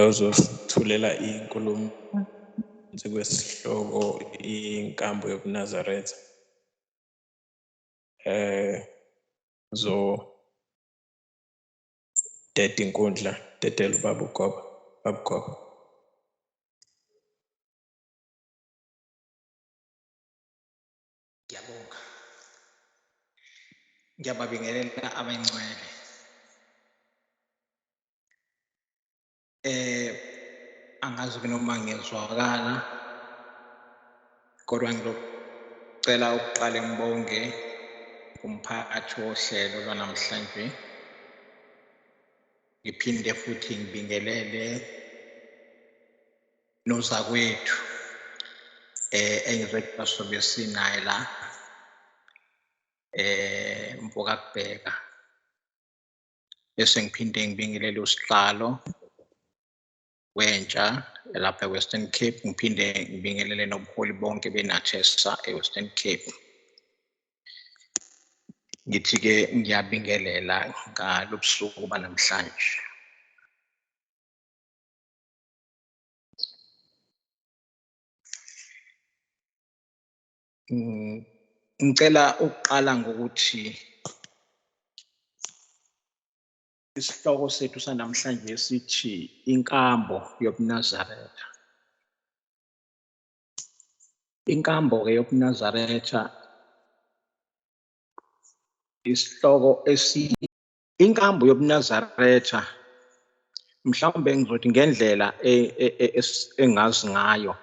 Ozosithulela inkulumo kwesihloko inkambo yobuNazaretha. Zo deda inkundla, dedela ubaba uGoba, baba uGoba. Ngiyabonga. Ngiyababingelela abangcwele. Angazi noma ngiyazwakala, kodwa ngizocela ukuqale ngibonge umphathi wohlelo lwanamhlanje. Ngiphinde futhi ngibingelele nozakwethu engizothi sobe sinaye la, Mfokakubheka. Bese ngiphinde ngibingelele usihlalo wentsha lapha e-Western Cape, ngiphinde ngibingelele nobuholi bonke beNathesa e-Western Cape. Ngithi-ke ngiyabingelela ngalobusuku banamhlanje. Ngicela ukuqala ngokuthi isihloko sethu sanamhlanje sithi inkambo yobuNazaretha. Inkambo-ke yobuNazaretha isihloko esi inkambo yobuNazaretha, mhlawumbe ngizothi ngendlela engazi ngayo,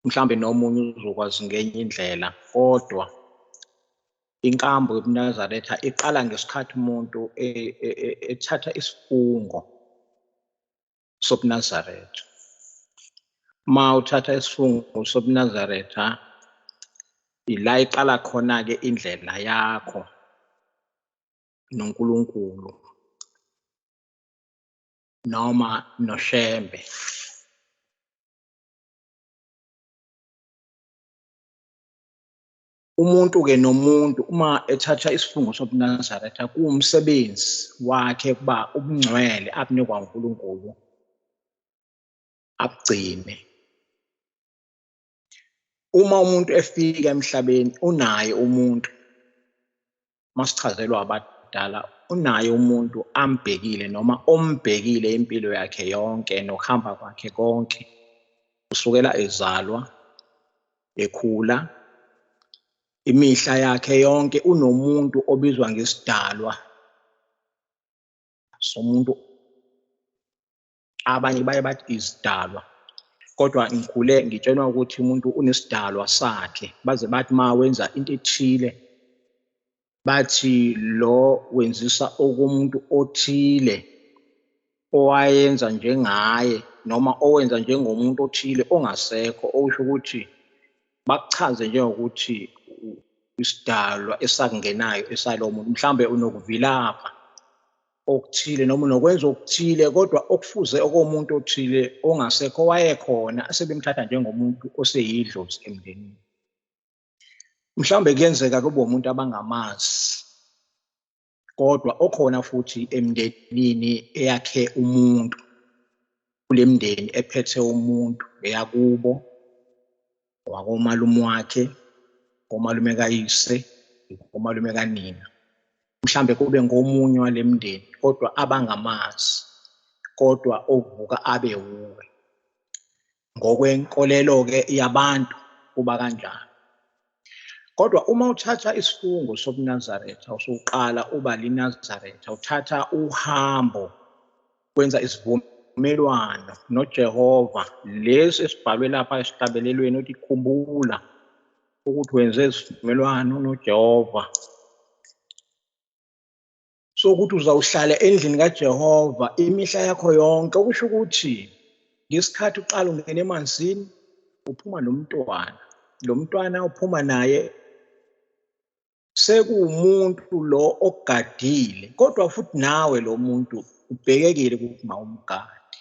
mhlawumbe nomunye uzokwazi ngenye indlela, kodwa inkambo yobuNazaretha iqala ngesikhathi umuntu ethatha isifungo sobuNazaretha. Uma uthatha isifungo sobuNazaretha, ila iqala khona-ke indlela yakho noNkulunkulu noma noShembe. Umuntu-ke nomuntu uma ethatha isifungo sobuNazaretha kuwumsebenzi wakhe ukuba ubungcwele abunikwa uNkulunkulu abugcine. Uma umuntu efika emhlabeni unaye umuntu, masichazelwa abadala, unaye umuntu ambhekile noma ombhekile impilo yakhe yonke nokuhamba kwakhe konke, kusukela ezalwa, ekhula, imihla yakhe yonke unomuntu obizwa ngesidalwa somuntu. Abanye baye bathi isidalwa, kodwa ngikhule ngitshelwa ukuthi umuntu unesidalwa sakhe, baze bathi uma wenza into ethile, bathi lo wenzisa okomuntu othile owayenza njengaye noma owenza njengomuntu othile ongasekho, okusho ukuthi bakuchaze njengokuthi isidalwa esakungenayo esalowo muntu. Mhlawumbe unokuvilapha okuthile noma unokwenza okuthile kodwa okufuze okomuntu othile ongasekho wayekhona, asebemthatha njengomuntu oseyidlozi emndenini. Mhlawumbe kuyenzeka kube umuntu abangamazi kodwa okhona futhi emndenini eyakhe umuntu, kule mndeni ephethe umuntu eyakubo, wakomalume wakhe, komalume kayise, komalume kanina. Mhlambe kube ngomunye wale mndeni kodwa abangamazi, kodwa ovuka abe wuwe. Ngokwenkolelo-ke yabantu kuba kanjalo. Kodwa uma uthatha isifungo sobuNazaretha, usuqala uba liNazaretha, uthatha uhambo kwenza isivumelwano noJehova, lesi esibhalwe lapha esihlabelelweni uthi khumbula ukuthi wenze isivumelwano noJehova sokuthi uzawuhlala endlini kaJehova imihla yakho yonke. Okusho ukuthi ngesikhathi uqala ungena emanzini uphuma nomntwana, lo mntwana uphuma naye sekuwumuntu lo ogadile, kodwa futhi nawe lo muntu ubhekekile ukuthi mawumgade,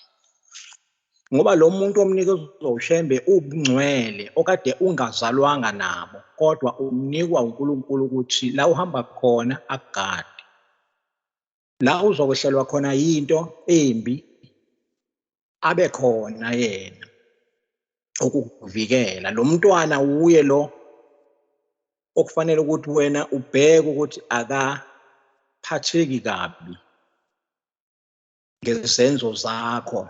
ngoba lo muntu omnikezwa uShembe ubungcwele okade ungazalwanga nabo, kodwa umnikwa uNkulunkulu ukuthi la uhamba khona akugade, la uzokwehlelwa khona yinto embi abe khona yena ukukuvikela. Lo mntwana uye lo okufanele ukuthi wena ubheke ukuthi akaphatheki kabi ngezenzo zakho.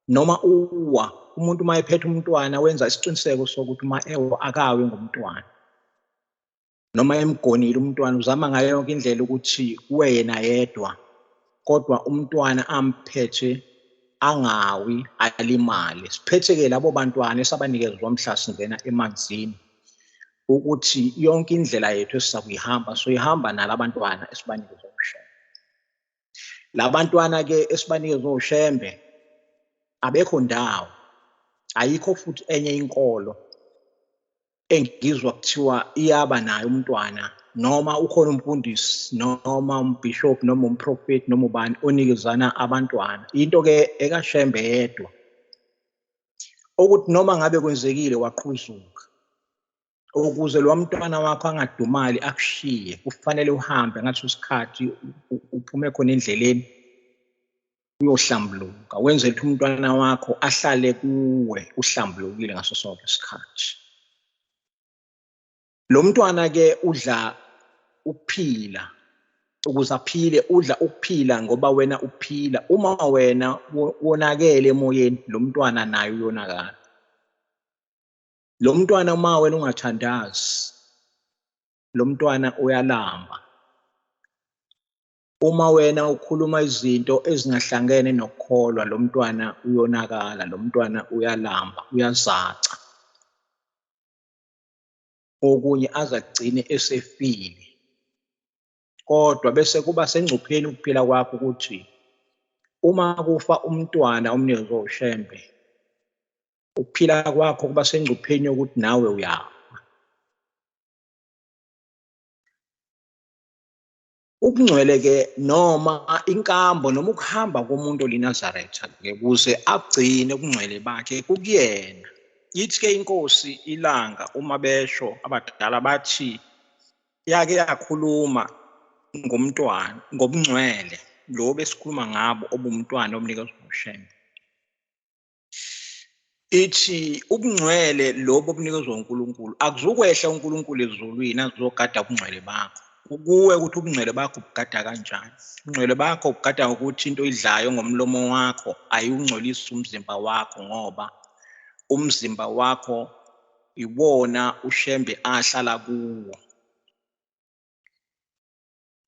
Noma uwa, umuntu uma ephethe umntwana wenza isiqiniseko sokuthi uma ewa akawi ngomntwana, noma emgonile umntwana uzama ngayo yonke indlela ukuthi kuwe yena yedwa, kodwa umntwana amphethe angawi alimale. Siphethe-ke labo bantwana esabanikezwa mhla singena emanzini, ukuthi yonke indlela yethu esizakuyihamba soyihamba nalabantwana esibanikezwa uShembe. Labantwana-ke esibanikezwa uShembe abekho ndawo, ayikho futhi enye inkolo engizwa kuthiwa iyaba naye umntwana, noma ukhona umfundisi noma umbhishobhi noma umprofethi noma ubani onikezana abantwana. Into-ke ekaShembe yedwa, ukuthi noma ngabe kwenzekile waqhuzuka, ukuze lo mntwana wakho angadumali akushiye, kufanele uhambe ngaleso sikhathi uphume khona endleleni uyohlambuluka, wenzele ukuthi umntwana wakho ahlale kuwe uhlambulukile ngaso sonke isikhathi. Lo mntwana-ke udla ukuphila, ukuze aphile udla ukuphila ngoba wena uphila. Uma wena wonakele emoyeni, lo mntwana naye uyonakala. Lo mntwana uma wena ungathandazi, lo mntwana uyalamba. Uma wena ukhuluma izinto ezingahlangene nokukholwa, lo mntwana uyonakala, lo mntwana uyalamba, uyazaca. Okunye aze agcine esefile. Kodwa bese kuba sengcupheni ukuphila kwakho ukuthi uma kufa umntwana omnikezwe uShembe, ukuphila kwakho kuba sengcupheni yokuthi nawe uyafa. Ubungcwele-ke noma inkambo noma ukuhamba komuntu oliNazaretha-ke ukuze agcine ubungcwele bakhe kukuyena. Ithi-ke inkosi iLanga uma besho abadala bathi yake yakhuluma ngomntwana, ngobungcwele lo besikhuluma ngabo obumntwana obunikezwa uShembe. Ithi ubungcwele lobo obunikezwa uNkulunkulu akuzukwehla uNkulunkulu ezulwini azogada ubungcwele bakho. Kuwe ukuthi ubungcwele bakho ubugada kanjani. Ubungcwele bakho ubugada ngokuthi into oyidlayo ngomlomo wakho ayiwungcolisi umzimba wakho, ngoba umzimba wakho iwona uShembe ahlala kuwo.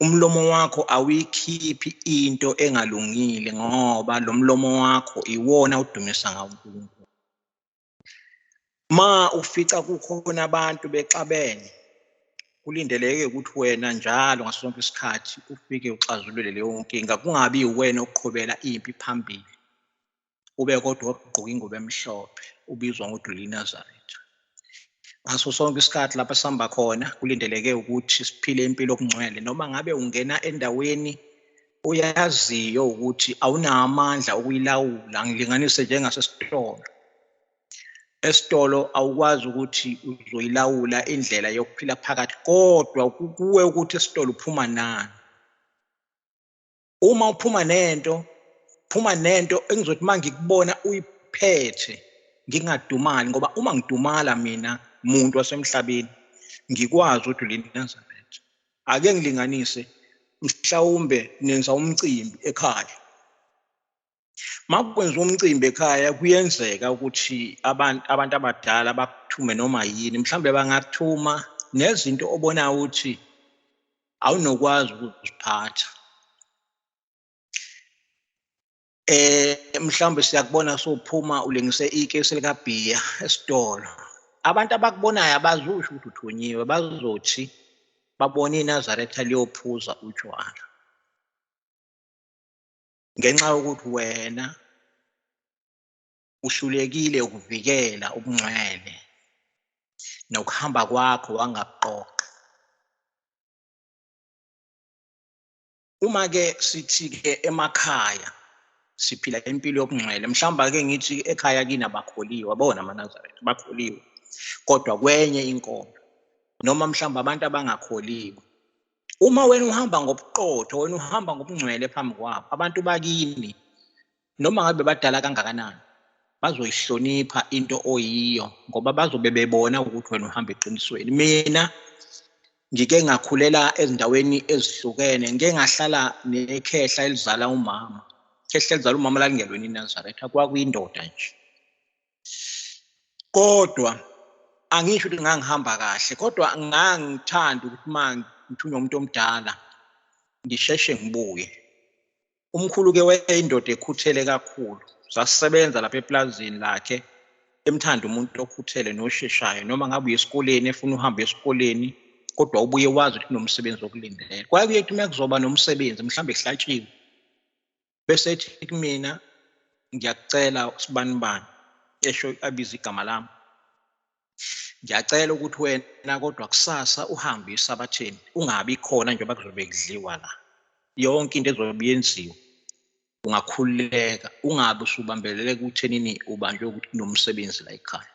Umlomo wakho awuyikhiphi into engalungile, ngoba lo mlomo wakho iwona odumisa ngawo uNkulunkulu. Ma ufica kukhona abantu bexabene, kulindeleke ukuthi wena njalo ngaso sonke isikhathi ufike uxazulule leyo nkinga, kungabi uwena oqhubela impi phambili, ube kodwa ogqoka ingubo emhlophe ubizwa ngokuthi uliNazaretha. Ngaso sonke isikhathi lapho esihamba khona kulindeleke ukuthi siphile impilo okungcwele, noma ngabe ungena endaweni oyaziyo ukuthi awunawo amandla okuyilawula. Ngilinganise njengasesitolo, esitolo awukwazi ukuthi uzoyilawula indlela yokuphila phakathi, kodwa kuwe ukuthi esitolo uphuma nani. Uma uphuma nento, phuma nento engizothi uma ngikubona uyiphethe ngingadumali, ngoba uma ngidumala mina muntu wasemhlabeni ngikwazi ukuthi uliNazaretha. Ake ngilinganise, mhlawumbe nenza umcimbi ekhaya. Uma kwenziwa umcimbi ekhaya kuyenzeka ukuthi abantu abadala bakuthume noma yini, mhlawumbe bangakuthuma nezinto obonayo ukuthi awunokwazi ukuziphatha. Mhlawumbe siyakubona sowuphuma ulengise ikesi likabhiya esitolo. Abantu abakubonayo abazusho ukuthi uthunyiwe, bazothi babone iNazaretha liyophuza utshwala. Ngenxa yokuthi wena uhlulekile ukuvikela ubungcwele nokuhamba kwakho wangakuqoqa. Uma-ke sithi-ke emakhaya siphila impilo yobungcwele, mhlawumbe ake ngithi ekhaya kini abakholiwe, bona amaNazaretha bakholiwe, kodwa kwenye inkolo noma mhlawumbe abantu abangakholiwe, uma wena uhamba ngobuqotho, wena uhamba ngobungcwele phambi kwabo, abantu bakini Noma ngabe badala kangakanani, bazoyihlonipha into oyiyo ngoba bazobe bebona ukuthi wena uhamba eqinisweni. Mina ngike ngakhulela ezindaweni ezihlukene, ngike ngahlala nekhehla elizala umama. Ikhehla elizala umama lalingelona iNazaretha, kwakuyindoda nje. Kodwa angisho ukuthi ngangihamba kahle, kodwa ngangithanda ukuthi uma ngithunywa umuntu omdala ngisheshe ngibuye. Umkhulu-ke wayeyindoda ekhuthele kakhulu. Sasisebenza lapha epulazini lakhe, emthanda umuntu okhuthele nosheshayo, noma ngabe uya esikoleni efuna uhambe esikoleni, kodwa ubuye wazi ukuthi kunomsebenzi okulindele. Kwaye kuye kuthi uma kuzoba nomsebenzi, mhlawumbe kuhlatshiwe, bese ethi kumina, ngiyakucela sibanibani, esho abize igama lami. Ngiyacela ukuthi wena kodwa kusasa uhambe esabatheni, ungabi khona njengoba kuzobe kudliwa la. Yonke into ezobe yenziwa ungakhululeka, ungabe usubambeleleka ekuthenini ubanjwe ukuthi kunomsebenzi la ekhaya.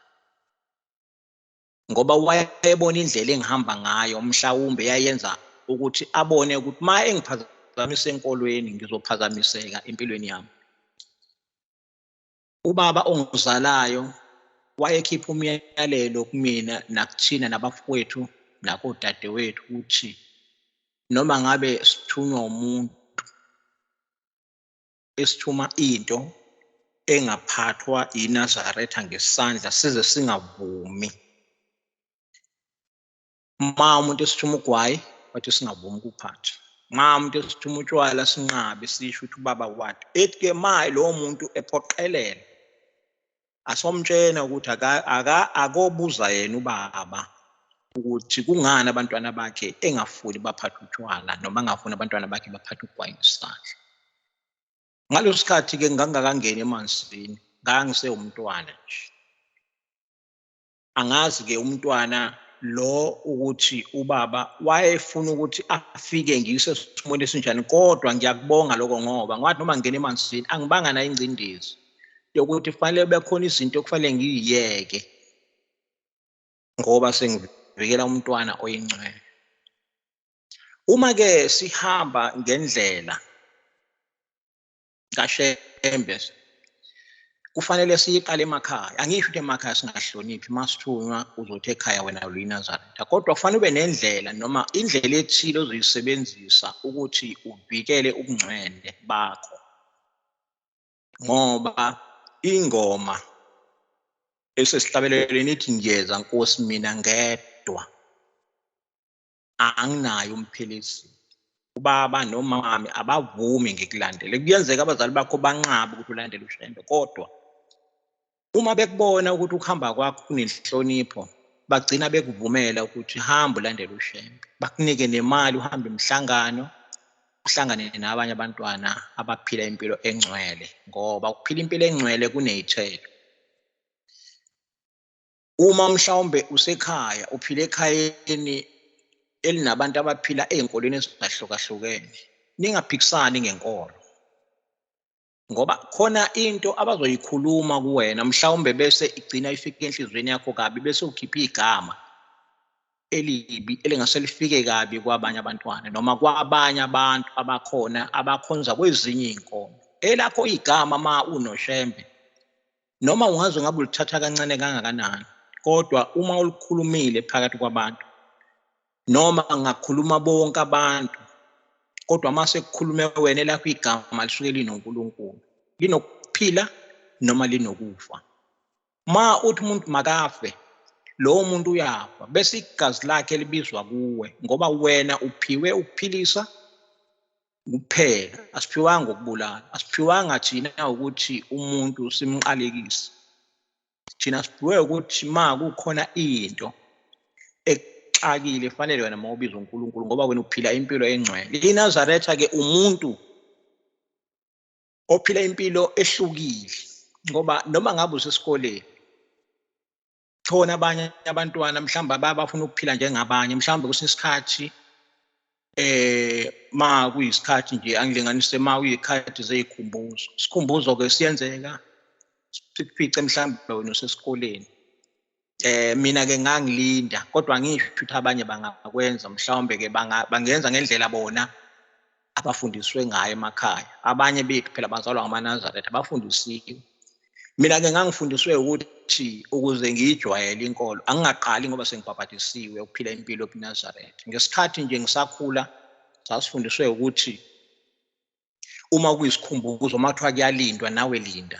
Ngoba wayebona indlela engihamba ngayo, mhlawumbe yayenza ukuthi abone ukuthi uma engiphazamisa enkolweni ngizophazamiseka empilweni yami. Ubaba ongizalayo wayekhipha umyalelo kumina nakuthina nabafowethu nakodadewethu ukuthi noma ngabe sithunywa umuntu esithuma into engaphathwa iNazaretha ngesandla size singavumi. Ma umuntu esithuma ugwayi wathi singavumi ukuphatha. Ma umuntu esithuma utshwala sinqabe sisho ukuthi ubaba wathi. Ethi-ke ma lowo muntu ephoqelela asomtshena ukuthi akobuza yena ubaba ukuthi kungani abantwana bakhe engafuni baphathe utshwala noma angafuni abantwana bakhe baphathe ugwayi ngesandla. Ngaleso sikhathi-ke ngangingakangeni emanzini, ngangisewumntwana nje. Angazi-ke umntwana lo ukuthi ubaba wayefuna ukuthi afike ngisesimweni esinjani, kodwa ngiyakubonga lokho ngoba ngathi noma ngingena emanzini angibanga nayo ingcindezi yokuthi kufanele kube khona izinto okufanele ngiyiyeke ngoba sengivikela umntwana oyingcwele. Uma-ke sihamba ngendlela kaShembe kufanele siyiqale emakhaya. Angisho ukuthi emakhaya singahloniphi, masithunywa uzothi ekhaya wena uyiNazaretha, kodwa kufanele ube nendlela noma indlela ethile ozoyisebenzisa ukuthi uvikele ubungcwele bakho, ngoba ingoma esesihlabelelweni ithi ngiyeza Nkosi mina ngedwa, anginayo umphilisi. Ubaba nomame abavumi ngikulandele. Kuyenzeka abazali bakho banqabe ukuthi ulandele uShembe, kodwa uma bekubona ukuthi ukuhamba kwakho kunenhlonipho, bagcina bekuvumela ukuthi hamba ulandele uShembe, bakunike nemali uhambe imihlangano, uhlangane nabanye abantwana abaphila impilo engcwele, ngoba ukuphila impilo engcwele kuney'thelo. Uma mhlawumbe usekhaya, uphila ekhayeni elinabantu abaphila ey'nkolweni ezahlukahlukene, ningaphikisani ngenkolo, ngoba khona into abazoyikhuluma kuwena mhlawumbe bese igcina ifike enhliziyweni yakho kabi, bese ukhipha igama elibi elingase lifike kabi kwabanye abantwana noma kwabanye abantu abakhona abakhonza kwezinye iy'nkolo. Elakho igama ma unoShembe, noma ungaze ngabe ulithatha kancane kangakanani, kodwa uma ulikhulumile phakathi kwabantu, noma ngakhuluma bonke abantu, kodwa uma sekukhulume wena elakho igama lisuke linoNkulunkulu, linokuphila noma linokufa. Ma uthi umuntu makafe, lowo muntu uyafa, bese igazi lakhe libizwa kuwe, ngoba wena uphiwe ukuphilisa kuphela, asiphiwanga ukubulala, asiphiwanga thina ukuthi umuntu simqalekise. Thina siphiwe ukuthi ma kukhona into exakile fanele wena mawubiza uNkulunkulu, ngoba wena uphila impilo engcwele. INazaretha-ke umuntu ophila impilo ehlukile, ngoba noma ngabe usesikoleni khona abanye abantwana mhlawumbe abafuna ukuphila njengabanye, mhlawumbe kwesinye isikhathi ma kuyisikhathi nje angilinganise, ma kuyikhathi zeyikhumbuzo, isikhumbuzo-ke siyenzeka sikufice mhlawumbe wena usesikoleni. Mina-ke ngangilinda, kodwa angisho ukuthi abanye bangakwenza, mhlawumbe-ke bangenza ngendlela bona abafundiswe ngayo emakhaya. Abanye bethu phela bazalwa ngamaNazaretha, abafundisiwe. Mina-ke ngangifundiswe ukuthi ukuze ngiyijwayele inkolo angingaqali ngoba sengibhabhadisiwe ukuphila impilo yobuNazaretha. Ngesikhathi nje ngisakhula sasifundiswe ukuthi uma kuyisikhumbuzo, uma kuthiwa kuyalindwa nawe linda.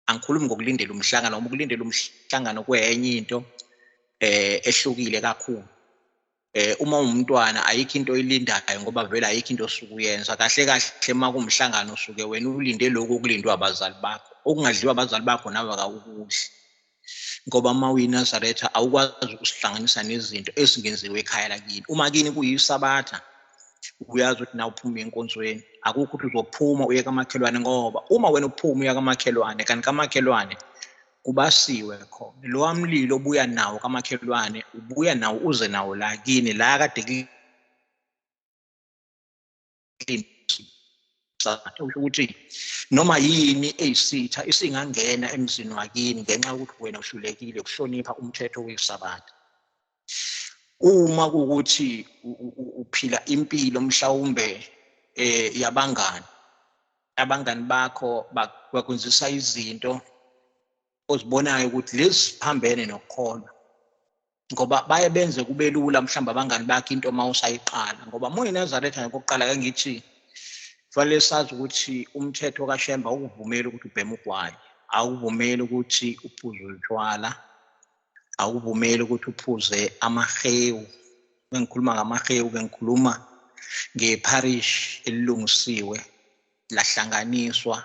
Angikhulumi ngokulindela umhlangano, ngoba ukulindela umhlangano kwenye into ehlukile kakhulu. Uma uwumntwana ayikho into oyilindayo ngoba vele ayikho into osuke uyenza. Kahle kahle uma kuwumhlangano usuke wena ulinde lokhu okulindwe abazali bakho. Okungadliwa abazali bakho nawe akawukudli. Ngoba uma uyiNazaretha awukwazi ukusihlanganisa nezinto ezingenziwa ekhaya lakini. Uma kini kuyiSabatha, uyazi ukuthi nawe uphuma enkonzweni. Akukho ukuthi uzophuma uye kamakhelwane, ngoba uma wena uphuma uya kamakhelwane, kanti kamakhelwane kubasiwe khona. Lowa mlilo obuya nawo kamakhelwane ubuya nawo uze nawo la kini, la kade kusho ukuthi noma yini eyisitha isingangena emzini wakini ngenxa yokuthi wena uhlulekile ukuhlonipha umthetho weSabatha. Uma kuwukuthi uphila impilo mhlawumbe yabangani, abangani bakho bakwenzisa izinto ozibonayo ukuthi lezi ziphambene nokukholwa, ngoba baye benze kube lula mhlawumbe abangani bakho into uma usayiqala. Ngoba uma uyiNazaretha ngokuqala ke ngithi kufanele sazi ukuthi umthetho kaShembe awukuvumeli ukuthi ubheme ugwayi, awukuvumeli ukuthi uphuze utshwala, awukuvumeli ukuthi uphuze amahewu. Bengikhuluma ngamahewu, bengikhuluma ngepharishi elilungisiwe lahlanganiswa,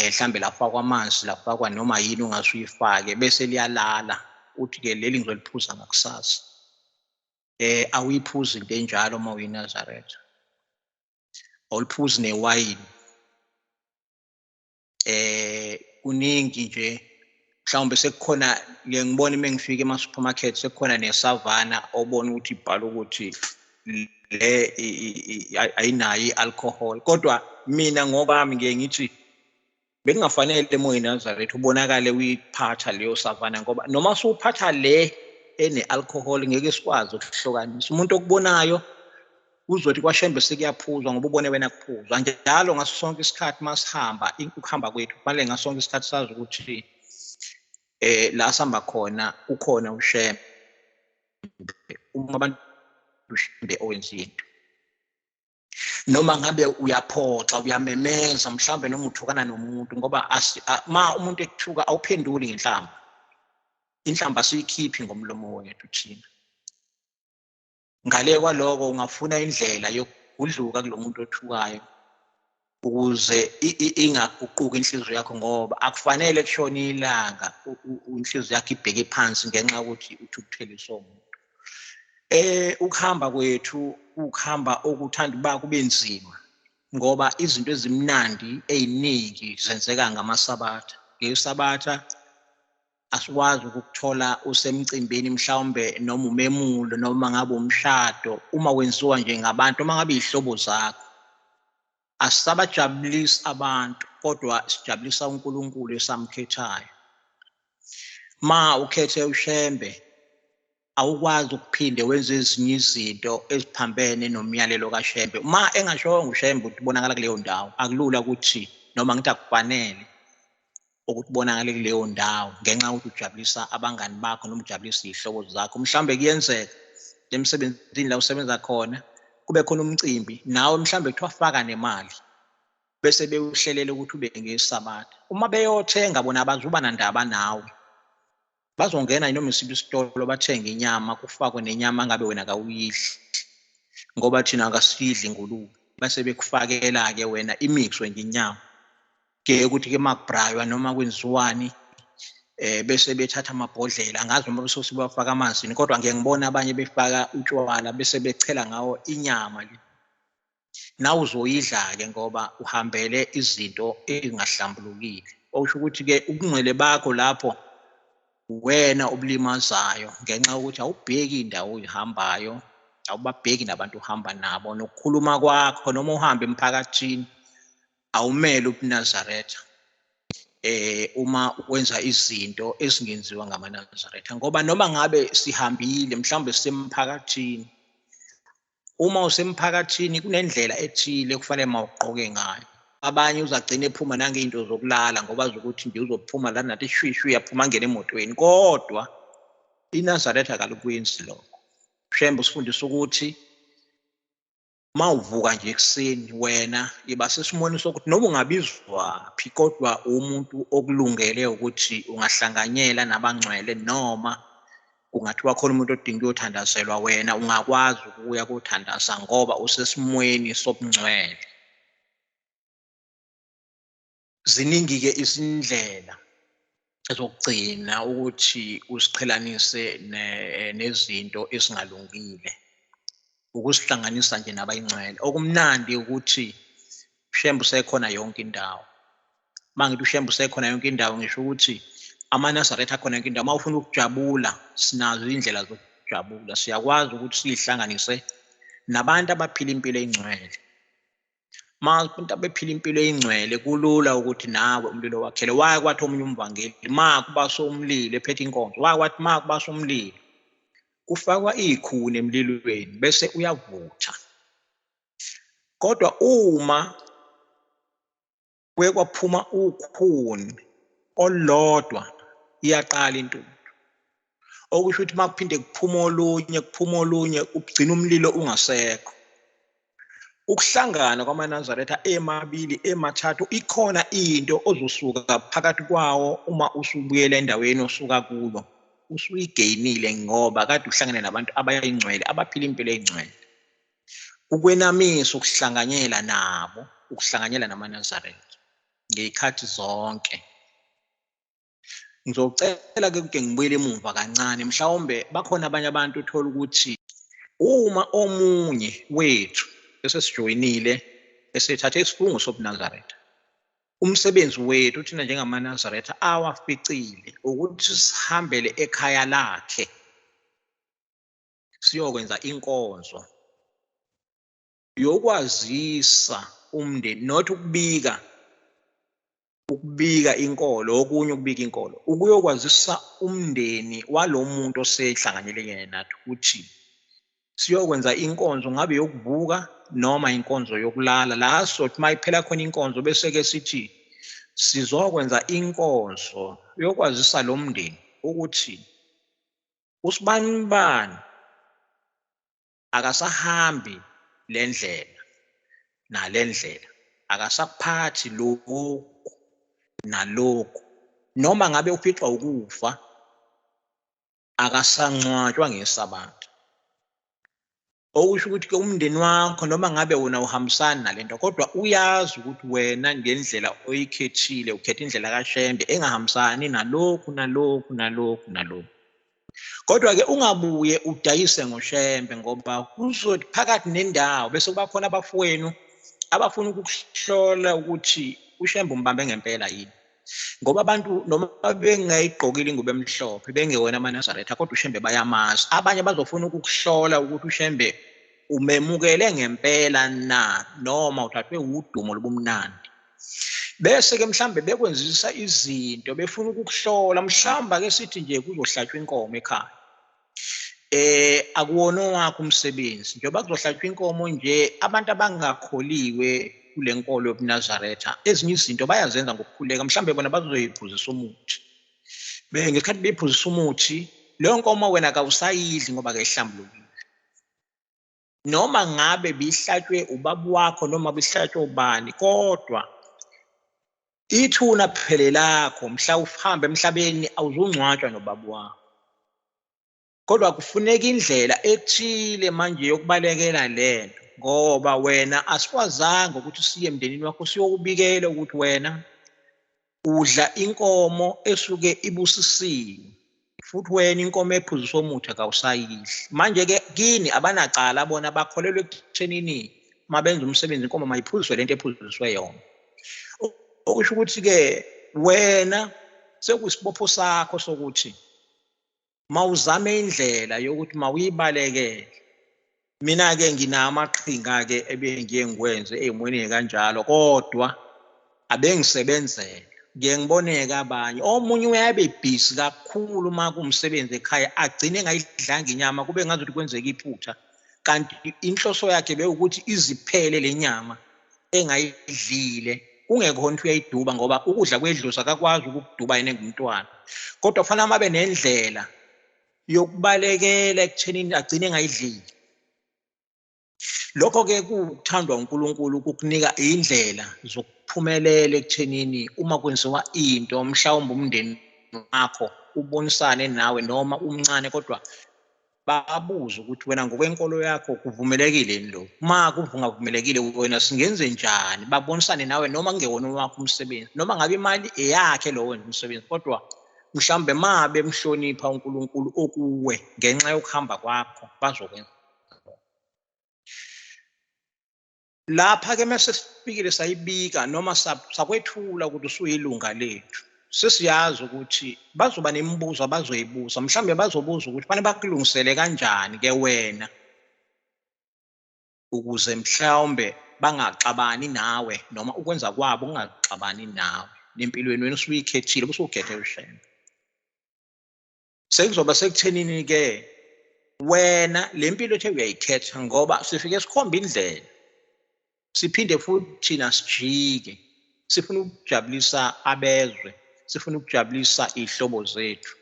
mhlambe lafakwa amanzi, lafakwa noma yini ongase uyifake, bese liyalala uthi ke leli ngizoliphuza ngakusasa. Awuyiphuzi into enjalo uma uyiNazaretha, awuliphuzi newayini. Kuningi nje mhlawumbe sekukhona, ngike ngibone uma ngifika ema-supermarket sekukhona nesavana obona ukuthi ibhalwe ukuthi le ayinayo i-alcohol. Kodwa mina ngokwami ngiye ngithi bekungafanele uma uyiNazaretha ubonakale uyiphatha leyo savana, ngoba noma sewuphatha le ene-alcohol ngeke sikwazi ukuhlukanisa. Umuntu okubonayo uzothi kwaShembe sekuyaphuzwa ngoba ubone wena kuphuzwa. Njalo ngaso sonke isikhathi masihamba, ukuhamba kwethu kufanele ngaso sonke isikhathi sazi ukuthi la sihamba khona ukhona uShembe. Uma abantu uShembe owenza into, noma ngabe uyaphoxa uyamemeza mhlawumbe noma uthukana nomuntu, ngoba ma umuntu ekuthuka awuphenduli ngenhlamba. Inhlamba asiyikhiphi ngomlomo wethu thina. Ngale kwaloko ungafuna indlela yokugudluka kulo muntu othukayo ukuze ingaguquki inhliziyo yakho, ngoba akufanele kushone ilanga inhliziyo yakho ibheke phansi ngenxa yokuthi uthukutheliswe umuntu. Ukuhamba kwethu ukuhamba okuthanda ukuba kube nzima, ngoba izinto ezimnandi ey'ningi zenzeka ngamaSabatha. NgeSabatha asikwazi ukukuthola usemcimbini mhlawumbe noma umemulo noma ngabe umshado, uma wenziwa nje ngabantu noma ngabe iy'hlobo zakho. Asisabajabulisi abantu, kodwa sijabulisa uNkulunkulu esamkhethayo. Ma ukhethe uShembe awukwazi ukuphinde wenze ezinye izinto eziphambene nomyalelo kaShembe. Uma engashongo uShembe ukuthi ubonakala kuleyo ndawo, akulula ukuthi noma ngithi akufanele ukuthi ubonakale kuleyo ndawo ngenxa yokuthi ujabulisa abangani bakho noma ujabulisa iy'hlobo zakho. Mhlawumbe kuyenzeka emsebenzini la usebenza khona kube khona umcimbi, nawe mhlawumbe kuthiwa faka nemali bese bewuhlelela ukuthi ube ngeSabatha. Uma beyothenga bona abazuba nandaba nawe, bazongena noma isiphi isitolo bathenge inyama, kufakwe nenyama ngabe wena kawuyidli, ngoba thina akasiyidli ingulube. Base bekufakela-ke wena imixwe nje inyama, ke ukuthi-ke makubraywa noma kwenziwani, bese bethatha amabhodlela, angazi noma bese sebewafaka amanzini, kodwa ngike ngibone abanye befaka utshwala bese bechela ngawo inyama le. Nawe uzoyidla-ke ngoba uhambele izinto ezingahlambulukile. Okusho ukuthi-ke ubungcwele bakho lapho wena obulimazayo ngenxa yokuthi awubheki indawo oyihambayo, awubabheki nabantu ohamba nabo, nokukhuluma kwakho noma uhambe emphakathini awumele ubuNazaretha uma wenza izinto ezingenziwa ngamaNazaretha. Ngoba noma ngabe sihambile mhlawumbe sisemphakathini, Uma usemphakathini kunendlela ethile kufanele mawugqoke ngayo. Abanye uzagcina ephuma nangey'nto zokulala ngoba azi ukuthi nje uzophuma la nathi shwi shwi uyaphuma angene emotweni. Kodwa iNazaretha akalikwenzi lokho. Shembe usifundisa ukuthi uma uvuka nje ekuseni wena iba sesimweni sokuthi noma ungabizwaphi kodwa umuntu okulungele ukuthi ungahlanganyela nabangcwele, noma kungathiwa khona umuntu odinga ukuyothandazelwa, wena ungakwazi ukuya kothandaza ngoba usesimweni sobungcwele. Ziningi-ke izindlela ezokugcina ukuthi usiqhelanise nezinto ezingalungile, ukusihlanganisa nje nabayingcwele. Okumnandi ukuthi uShembe usekhona yonke indawo. Uma ngithi uShembe usekhona yonke indawo, ngisho ukuthi amaNazaretha akhona yonke indawo. Uma ufuna ukujabula, sinazo iy'ndlela zokujabula. Siyakwazi ukuthi siy'hlanganise nabantu abaphila impilo engcwele. Uma abantu abephila impilo engcwele, kulula ukuthi nawe umlilo wakhele. Wake kwathi omunye umvangeli, ma kubaswa umlilo ephethe inkonzo, wake wathi ma kubaswa umlilo, kufakwa ikhuni emlilweni bese uyavutha. Kodwa uma kuye kwaphuma ukhuni olulodwa, iyaqala intuthu. Okusho ukuthi uma kuphinde kuphuma olunye, kuphuma olunye, ugcina umlilo ungasekho. Ukuhlangana kwamaNazaretha emabili emathathu, ikhona into ozosuka phakathi kwawo uma usubuyela endaweni osuka kuyo, usuyigeyinile ngoba kade uhlangene nabantu abayingcwele, abaphila impilo eyingcwele. Ukwenamisa ukuhlanganyela nabo, ukuhlanganyela namaNazaretha ngey'khathi zonke. Ngizocela-ke ukuthi ngibuyele emumva kancane, mhlawumbe bakhona abanye abantu uthola ukuthi uma omunye wethu esesijoyinile esethathe isifungo sobuNazaretha, umsebenzi wethu thina njengamaNazaretha awaficile ukuthi sihambele ekhaya lakhe siyokwenza inkonzo yokwazisa umndeni, not ukubika, ukubika inkolo, okunye ukubika inkolo, ukuyokwazisa umndeni walo muntu osehlanganyele yena nathi ukuthi siyokwenza inkonzo, ngabe yokuvuka noma inkonzo yokulala. La sothi uma iphela khona inkonzo bese-ke sithi sizokwenza inkonzo yokwazisa lo mndeni ukuthi usibanibani akasahambi le ndlela nale ndlela, akasakuphathi lokhu nalokhu, noma ngabe uficwa ukufa akasangcwatshwa ngeSabatha. Okusho ukuthi-ke umndeni wakho noma ngabe wona uhambisani nalento, kodwa uyazi ukuthi wena ngendlela oyikhethile ukhetha indlela kaShembe engahambisani nalokhu nalokhu nalokhu nalokhu. Kodwa-ke ungabuye udayise ngoShembe, ngoba kuzothi phakathi nendawo bese kuba khona abafowenu abafuna ukukuhlola ukuthi uShembe umbambe ngempela yini. Ngoba abantu noma bengayigqokile ingubo emhlophe bengewona amaNazaretha, kodwa uShembe bayamazi. Abanye bazofuna ukukuhlola ukuthi uShembe umemukele ngempela na, noma uthathwe udumo lobumnandi. Bese-ke mhlambe bekwenzisa izinto befuna ukukuhlola, mhlawumbe ake sithi nje kuzohlatshwa inkomo ekhaya. Akuwona owakho umsebenzi, njengoba kuzohlatshwa inkomo nje, abantu abangakholiwe kule nkolo yobuNazaretha, ezinye izinto bayazenza ngokukhuleka, mhlawumbe bona bazoyiphuzisa umuthi. Ngesikhathi beyiphuzisa umuthi, leyo nkomo wena kawusayidli ngoba kayihlambulukile. Noma ngabe bihlatshwe ubaba wakho noma bihlatshwe ubani, kodwa ithuna phele lakho, mhla uhamba emhlabeni awuzungcwatshwa nobaba wakho. Kodwa kufuneka indlela ethile manje yokubalekela lento, ngoba wena asikwazanga ukuthi siye emndenini wakho siyokubikela ukuthi wena udla inkomo esuke ibusisiwe, futhi wena inkomo ephuziswa umuthi akawusayidli. Manje-ke kini abanacala bona, bakholelwa ekuthenini uma benza umsebenzi inkomo mayiphuziswe lento ephuziswe yona. Okusho ukuthi-ke wena sekuyisibopho sakho sokuthi mawuzame indlela yokuthi mawuyibalekele. Mina-ke nginawo amaqhinga-ke ebengiye ngikwenze ey'mweni ey'kanjalo, kodwa abengisebenzela. Ngiye ngiboneke abanye, omunye uyabe ebhizi kakhulu uma kuwumsebenzi ekhaya, agcine engayidlanga inyama, kube ngazuthi kwenzeka iphutha. Kanti inhloso yakhe bewukuthi iziphele le nyama engayidlile, kungekhona ukuthi uyayiduba, ngoba ukudla kwedlozi akakwazi ukukuduba yena engumntwana. Kodwa kufanele abe nendlela yokubalekela ekuthenini agcine engayidlile. Lokho-ke kuwukuthandwa uNkulunkulu, ukukunika iy'ndlela zokuphumelela ekuthenini uma kwenziwa into, mhlawumbe umndeni wakho ubonisane nawe noma umncane, kodwa babuze ukuthi wena ngokwenkolo yakho kuvumelekile yini lokhu? Uma kungavumelekile wena singenze njani? Babonisane nawe noma kungewona owakho umsebenzi, noma ngabe imali eyakhe lo wenza umsebenzi, kodwa mhlawumbe uma bemhlonipha uNkulunkulu okuwe ngenxa yokuhamba kwakho bazokwenza. Lapha-ke mase sifikile sayibika noma sakwethula ukuthi usuyilunga lethu, sesiyazi ukuthi bazoba nemibuzo abazoyibuza. Mhlawumbe bazobuza ukuthi kufanele bakulungisele kanjani-ke wena ukuze mhlawumbe bangaxabani nawe, noma ukwenza kwabo kungaxabani nawe nempilweni wena usuyikhethile, ubusukhethe uShembe. Sekuzoba sekuthenini-ke wena le mpilo ethe uyayikhetha, ngoba sifike sikhombe indlela, siphinde futhi thina sijike, sifuna ukujabulisa abezwe, sifuna ukujabulisa iy'hlobo zethu.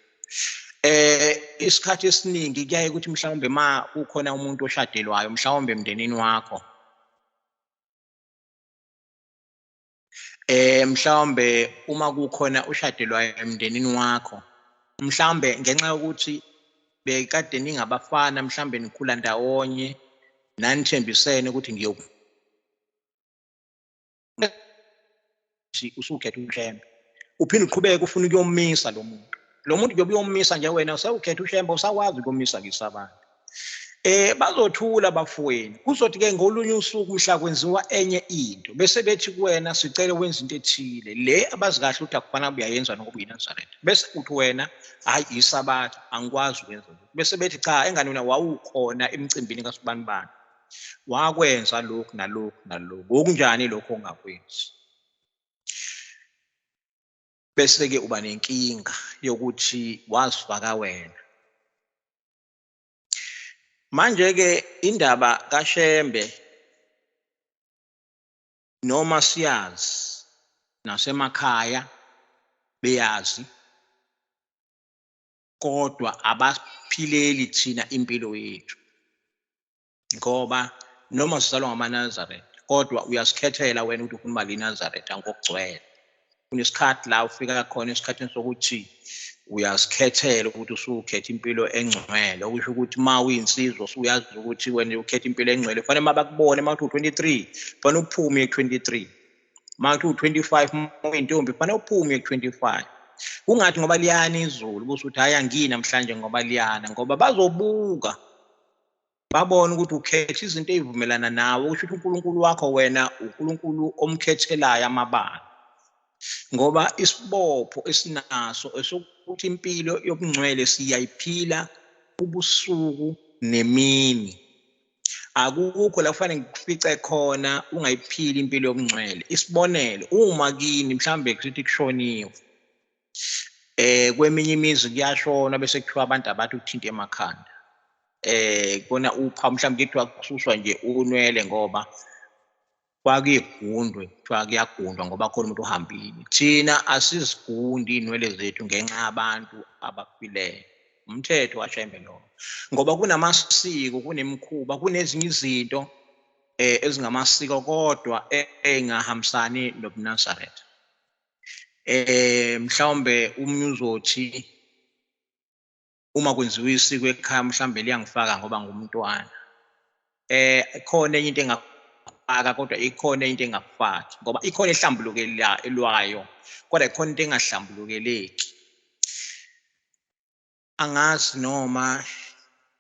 Isikhathi esiningi kuyaye ukuthi mhlawumbe ma kukhona umuntu oshadelwayo mhlawumbe emndenini wakho, mhlawumbe uma kukhona oshadelwayo emndenini wakho, mhlawumbe ngenxa yokuthi bekade ningabafana, mhlawumbe nikhula ndawonye, nanithembisene ukuthi usukhetha uShembe, uphinde uqhubeke ufuna ukuyomisa lo muntu. Lo muntu njengoba uyomisa nje wena usewukhetha uShembe, usakwazi ukumisa ngisabani. Bazothula bafowenu. Kuzothi-ke ngolunye usuku mhla kwenziwa enye into, bese bethi kuwena sicela wenze into ethile, le abazi kahle ukuthi akufanele uyayenza nokuba uyiNazaretha. Bese uthi wena hhayi iSabatha angikwazi ukwenza lokhu. Bese bethi cha, engani wena wawukhona emcimbini kaSibanibani, wakwenza lokhu nalokhu nalokhu, ngokunjani lokho ongakwenzi. Bese-ke uba nenkinga yokuthi wazifaka wena. Manje-ke indaba kaShembe noma siyazi nasemakhaya beyazi, kodwa abaphileli thina impilo yethu, ngoba noma sizalwa ngamaNazaretha kodwa uyazikhethela wena ukuthi ufuna uba liNazaretha ngokugcwele. Kunesikhathi la ufika khona esikhathini sokuthi uyazikhethela ukuthi usukhetha impilo engcwele, okusho ukuthi uma uyinsizwa usuyazi ukuthi wena ukhetha impilo engcwele. Kufanele uma bakubone uma uthi u-23, kufanele uphume ku-23. Uma uthi u-25 uma uyintombi, kufanele uphume ku-25. Kungathi ngoba liyana izulu bese uthi hhayi angini namhlanje ngoba liyana, ngoba bazobuka babone ukuthi ukhetha izinto ey'vumelana nawe. Kusho ukuthi uNkulunkulu wakho wena uNkulunkulu omkhethelayo amabala, ngoba isibopho esinaso esokuthi impilo yobungcwele siyayiphila ubusuku nemini. Akukho la kufanele ngikufice khona ungayiphili impilo yobungcwele. Isibonelo, uma kini mhlawumbe kusithi kushoniwe, kweminye imizi kuyashona bese kuthiwa abantu abathi ukuthinta emakhanda, kona uphawu mhlawumbe kuthiwa kususwa nje unwele ngoba kwakuyegundwe, kuthiwa kuyagundwa ngoba khona umuntu ohambile. Thina asizigundi iy'nwele zethu ngenxa yabantu abafileyo. Umthetho waShembe lowo, ngoba kunamasiko, kunemikhuba, kunezinye izinto ezingamasiko kodwa engahambisani nobuNazaretha. Mhlawumbe umunye uzothi uma kwenziwa isiko ekhaya mhlawumbe liyangifaka ngoba ngumntwana. Khona enye into engakufaka kodwa ikhona enye into engakufaki, ngoba ikhona ehlambulukelwayo kodwa ikhona into engahlambulukeleki. Angazi noma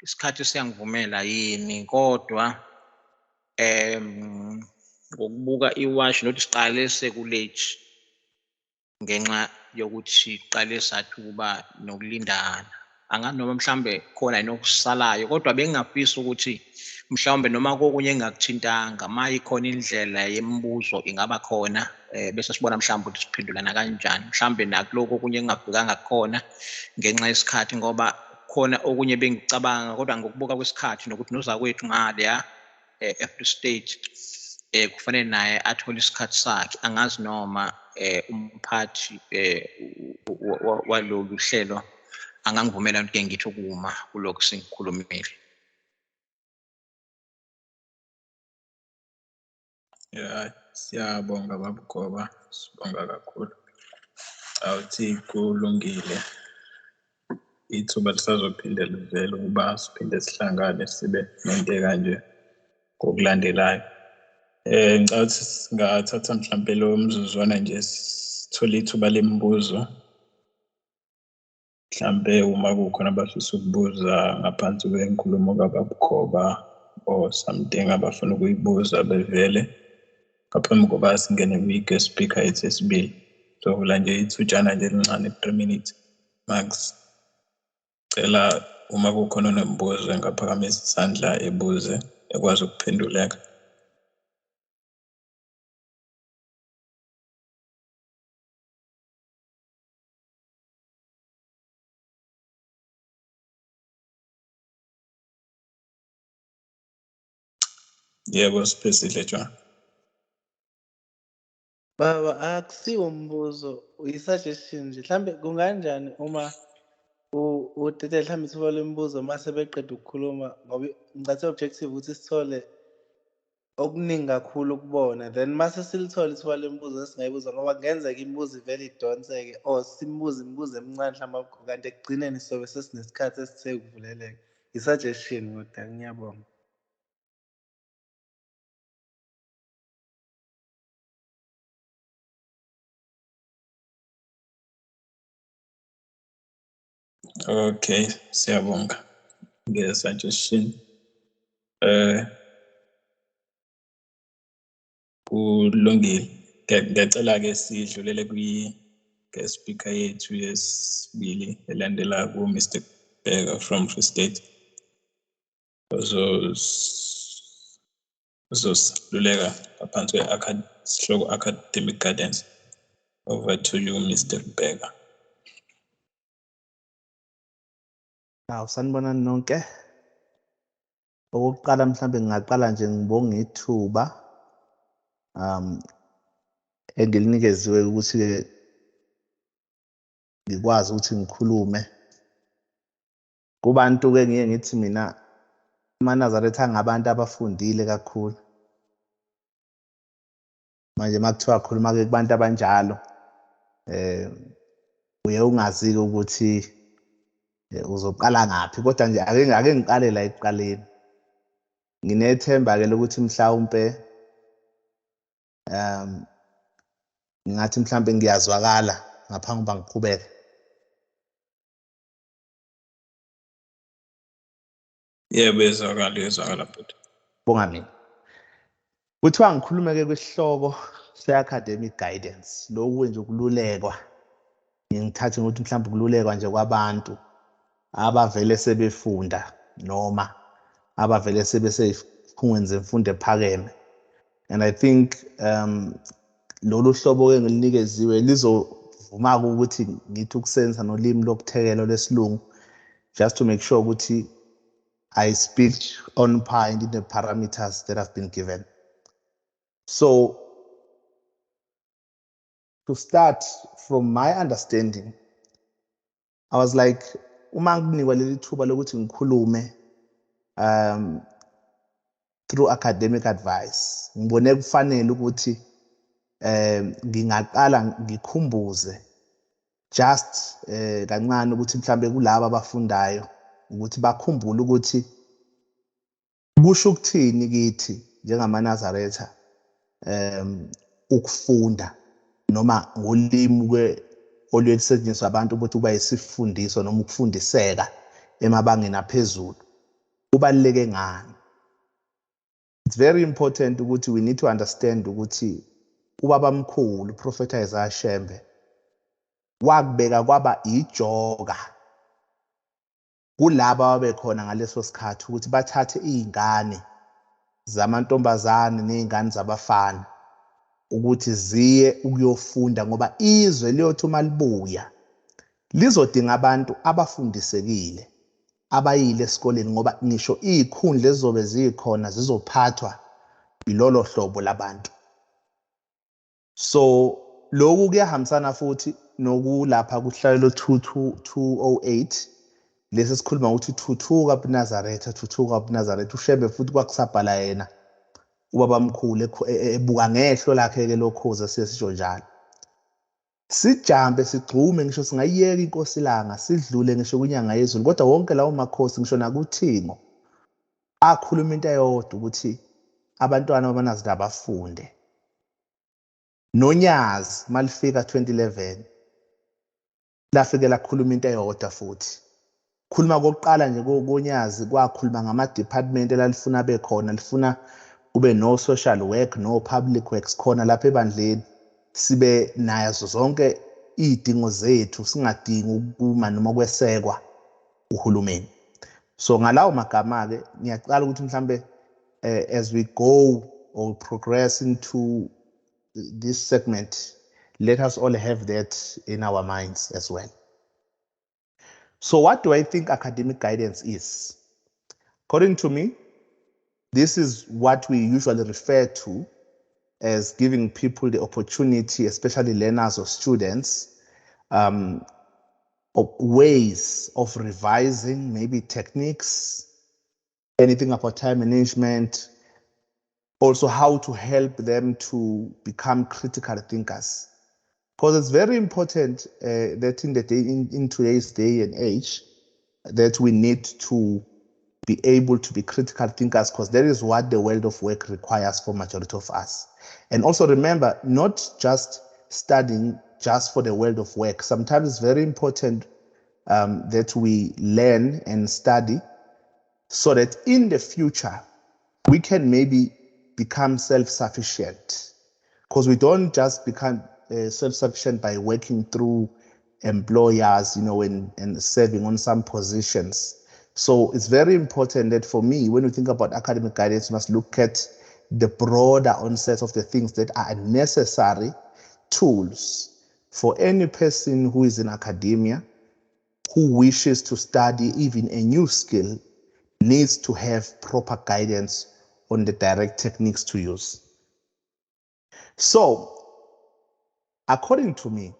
isikhathi siyangivumela yini, kodwa ngokubuka iwashi nokuthi siqale seku-late ngenxa yokuthi siqale sathi ukuba nokulindana. Angazi noma mhlawumbe khona yini okusalayo, kodwa bengingafisa ukuthi mhlawumbe noma kokunye engingakuthintanga, uma ikhona indlela yemibuzo ingaba khona, bese sibona mhlawumbe ukuthi siphendulana kanjani. Mhlawumbe nakulokhu okunye engingafikanga kukhona ngenxa yesikhathi, ngoba Khona okunye bengicabanga, kodwa ngokubuka kwesikhathi nokuthi nozakwethu ngaleya e-Free State kufanele naye athole isikhathi sakhe. Angazi noma umphathi walolu hlelo angangivumela ukuthi ngithi ukuma kulokhu sengikhulumile. Ya, siyabonga Baba uGoba, sibonga kakhulu. Awuthi kulungile. Ithuba lisazophinde livele ukuba siphinde sihlangane sibe nento ekanje ngokulandelayo. Ngicabanga ukuthi singathatha mhlampe lo mzuzwana nje sithole ithuba lemibuzo. Mhlampe uma kukhona abafisa ukubuza ngaphansi kwenkulumo kaBaba uGoba or something abafuna ukuyibuza bevele ngaphambi kokuba singene kwi-guest speaker yethu yesibili. Sovula nje ithutshana nje elincane, 3 minutes max. Cela uma kukhona onombuzo engaphakamisa isandla ebuze, ekwazi ukuphenduleka. Yebo, Siphesihle John. Baba, akusiwo umbuzo, i-suggestion nje. Mhlambe kunganjani uma udedele mhlambe ithuba lemibuzo uma sebeqeda ukukhuluma, ngoba ngicathi objective ukuthi sithole okuningi kakhulu ukubona, then mase silithola ithuba lemibuzo esingayibuza, ngoba kungenzeka imibuzo ivele idonseke or simbuze imibuzo emincane mhlawumbe, kanti ekugcineni sobe sesinesikhathi esithe ukuvuleleka. I-suggestion kodwa, ngiyabonga. Okay, siyabonga nge-suggestion. Kulungile. Ngiyacela-ke sidlulele kwi-guest speaker yethu yesibili elandela ku-Mr. Bheka from Free State. Uzosiluleka ngaphansi kwe-sihloko academic guidance. Over to you, Mr. Bheka. Awu, sanibonani nonke. Okokuqala mhlambe ngingaqala nje ngibonge ithuba engilinikeziwe ukuthi ngikwazi ukuthi ngikhulume kubantu ke. Ngiye ngithi mina amaNazaretha angabantu abafundile kakhulu. Manje makuthiwa khuluma ke kubantu abanjalo, uye ungazi ukuthi uzoqala ngaphi, kodwa nje ake ngiqale la ekuqaleni. Nginethemba ke lokuthi mhlawumbe ngingathi mhlawumbe ngiyazwakala ngaphambi kokuba ngiqhubeke. Yebo, yezwakala, yezwakala bhuti. Bonga mina. Kuthiwa ngikhulume ke kwisihloko se-academic guidance, lokhu nje ukululekwa. Ngithathe ukuthi mhlawumbe ukululekwa nje kwabantu abavele sebefunda noma abavele sebesey'khungweni zemfundo ephakeme. And I think lolu hlobo ke ngilunikeziwe lizovuma ukuthi ngithi ukusebenzisa nolimi lokuthekela lwesilungu, just to make sure ukuthi I speak on par and in the parameters that have been given. So to start from my understanding, I was like, uma nginikwa leli thuba lokuthi ngikhulume through academic advice, ngibone kufanele ukuthi ngingaqala ngikhumbuze just kancane ukuthi mhlambe kulabo abafundayo ukuthi bakhumbule ukuthi kusho ukuthini kithi njengamaNazaretha ukufunda, noma ngolimi ke oluye lusetshenziswa abantu ukuthi kuba isifundiso noma ukufundiseka emabangeni aphezulu kubaluleke ngani. It's very important ukuthi we need to understand ukuthi ubabamkhulu Prophet Isaiah Shembe wakubeka kwaba ijoka kulaba ababekhona ngaleso sikhathi ukuthi bathathe izingane zamantombazane nezingane zabafana ukuthi ziye ukuyofunda, ngoba izwe liyothi uma libuya lizodinga abantu abafundisekile. abayile esikoleni, ngoba ngisho izikhundla ezizobe zikhona zizophathwa ilolo hlobo labantu. So lokhu kuyahambisana futhi nokulapha kuhlalelo 208 lesi sikhuluma ukuthi thuthuka buNazaretha, thuthuka buNazaretha. uShembe futhi kwakusabhala yena ubabamkhulu ebuka ngehlo lakhe ke lokhoza, siyasisho njalo. Sijambe sigxume, ngisho singayiyeka inkosi ilanga, sidlule ngisho kwinyanga yezulu, kodwa wonke lawo makhosi ngisho nakuthingo akhuluma into eyodwa ukuthi abantwana bamaNazaretha abafunde. Nonyazi malifika 2011 lafike lakhuluma into eyodwa futhi. Khuluma kokuqala nje konyazi kwakhuluma ngama-department elalifuna bekhona, lifuna kube no social work, no public works khona lapha ebandleni, sibe nazo zonke izidingo zethu, singadingi ukuma noma kwesekwa uhulumeni. So ngalawo magama ke ngiyacala ukuthi mhlambe as we go or progress into this segment, let us all have that in our minds as well. So what do I think academic guidance is? According to me, this is what we usually refer to as giving people the opportunity, especially learners or students, of ways of revising, maybe techniques, anything about time management, also how to help them to become critical thinkers. Because it's very important that in the day, in today's day and age, that we need to be able to be critical thinkers, because that is what the world of work requires for majority of us. And also remember, not just studying just for the world of work. Sometimes it's very important that we learn and study so that in the future, we can maybe become self-sufficient. Because we don't just become self-sufficient by working through employers, you know, and serving on some positions. So it's very important that for me, when we think about academic guidance, we must look at the broader onset of the things that are necessary tools for any person who is in academia, who wishes to study even a new skill, needs to have proper guidance on the direct techniques to use. So, according to me,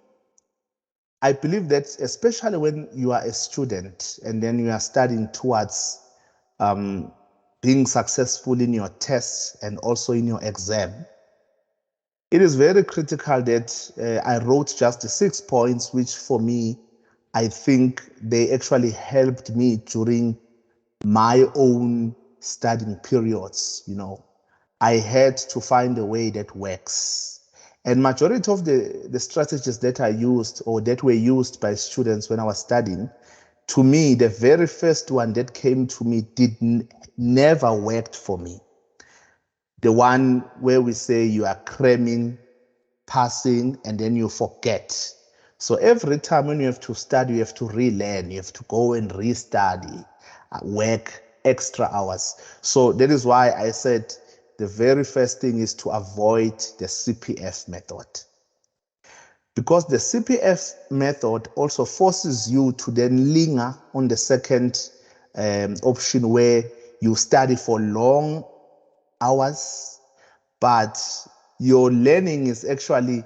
I believe that especially when you are a student and then you are studying towards being successful in your tests and also in your exam, it is very critical that I wrote just the 6 points, which for me, I think they actually helped me during my own studying periods. You know, I had to find a way that works. And majority of the strategies that I used or that were used by students when I was studying, to me, the very first one that came to me never worked for me. The one where we say you are cramming, passing, and then you forget. So every time when you have to study, you have to relearn, you have to go and restudy, work extra hours. So that is why I said the very first thing is to avoid the CPF method. Because the CPF method also forces you to then linger on the second option where you study for long hours, but your learning is actually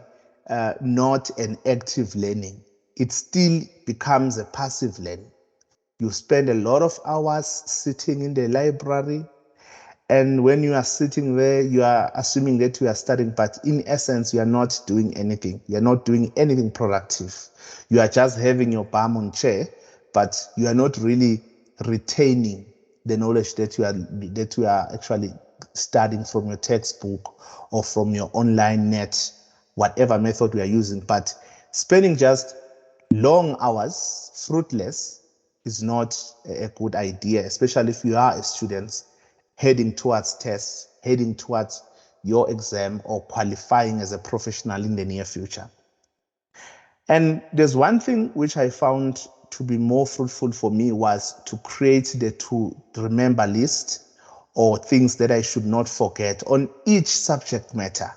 not an active learning. It still becomes a passive learning. You spend a lot of hours sitting in the library, and when you are sitting there, you are assuming that you are studying, but in essence, you are not doing anything. You are not doing anything productive. You are just having your bum on chair, but you are not really retaining the knowledge that you are actually studying from your textbook or from your online net, whatever method we are using. But spending just long hours fruitless is not a good idea, especially if you are a student heading towards tests, heading towards your exam, or qualifying as a professional in the near future. And there's one thing which I found to be more fruitful for me was to create the to remember list or things that I should not forget on each subject matter.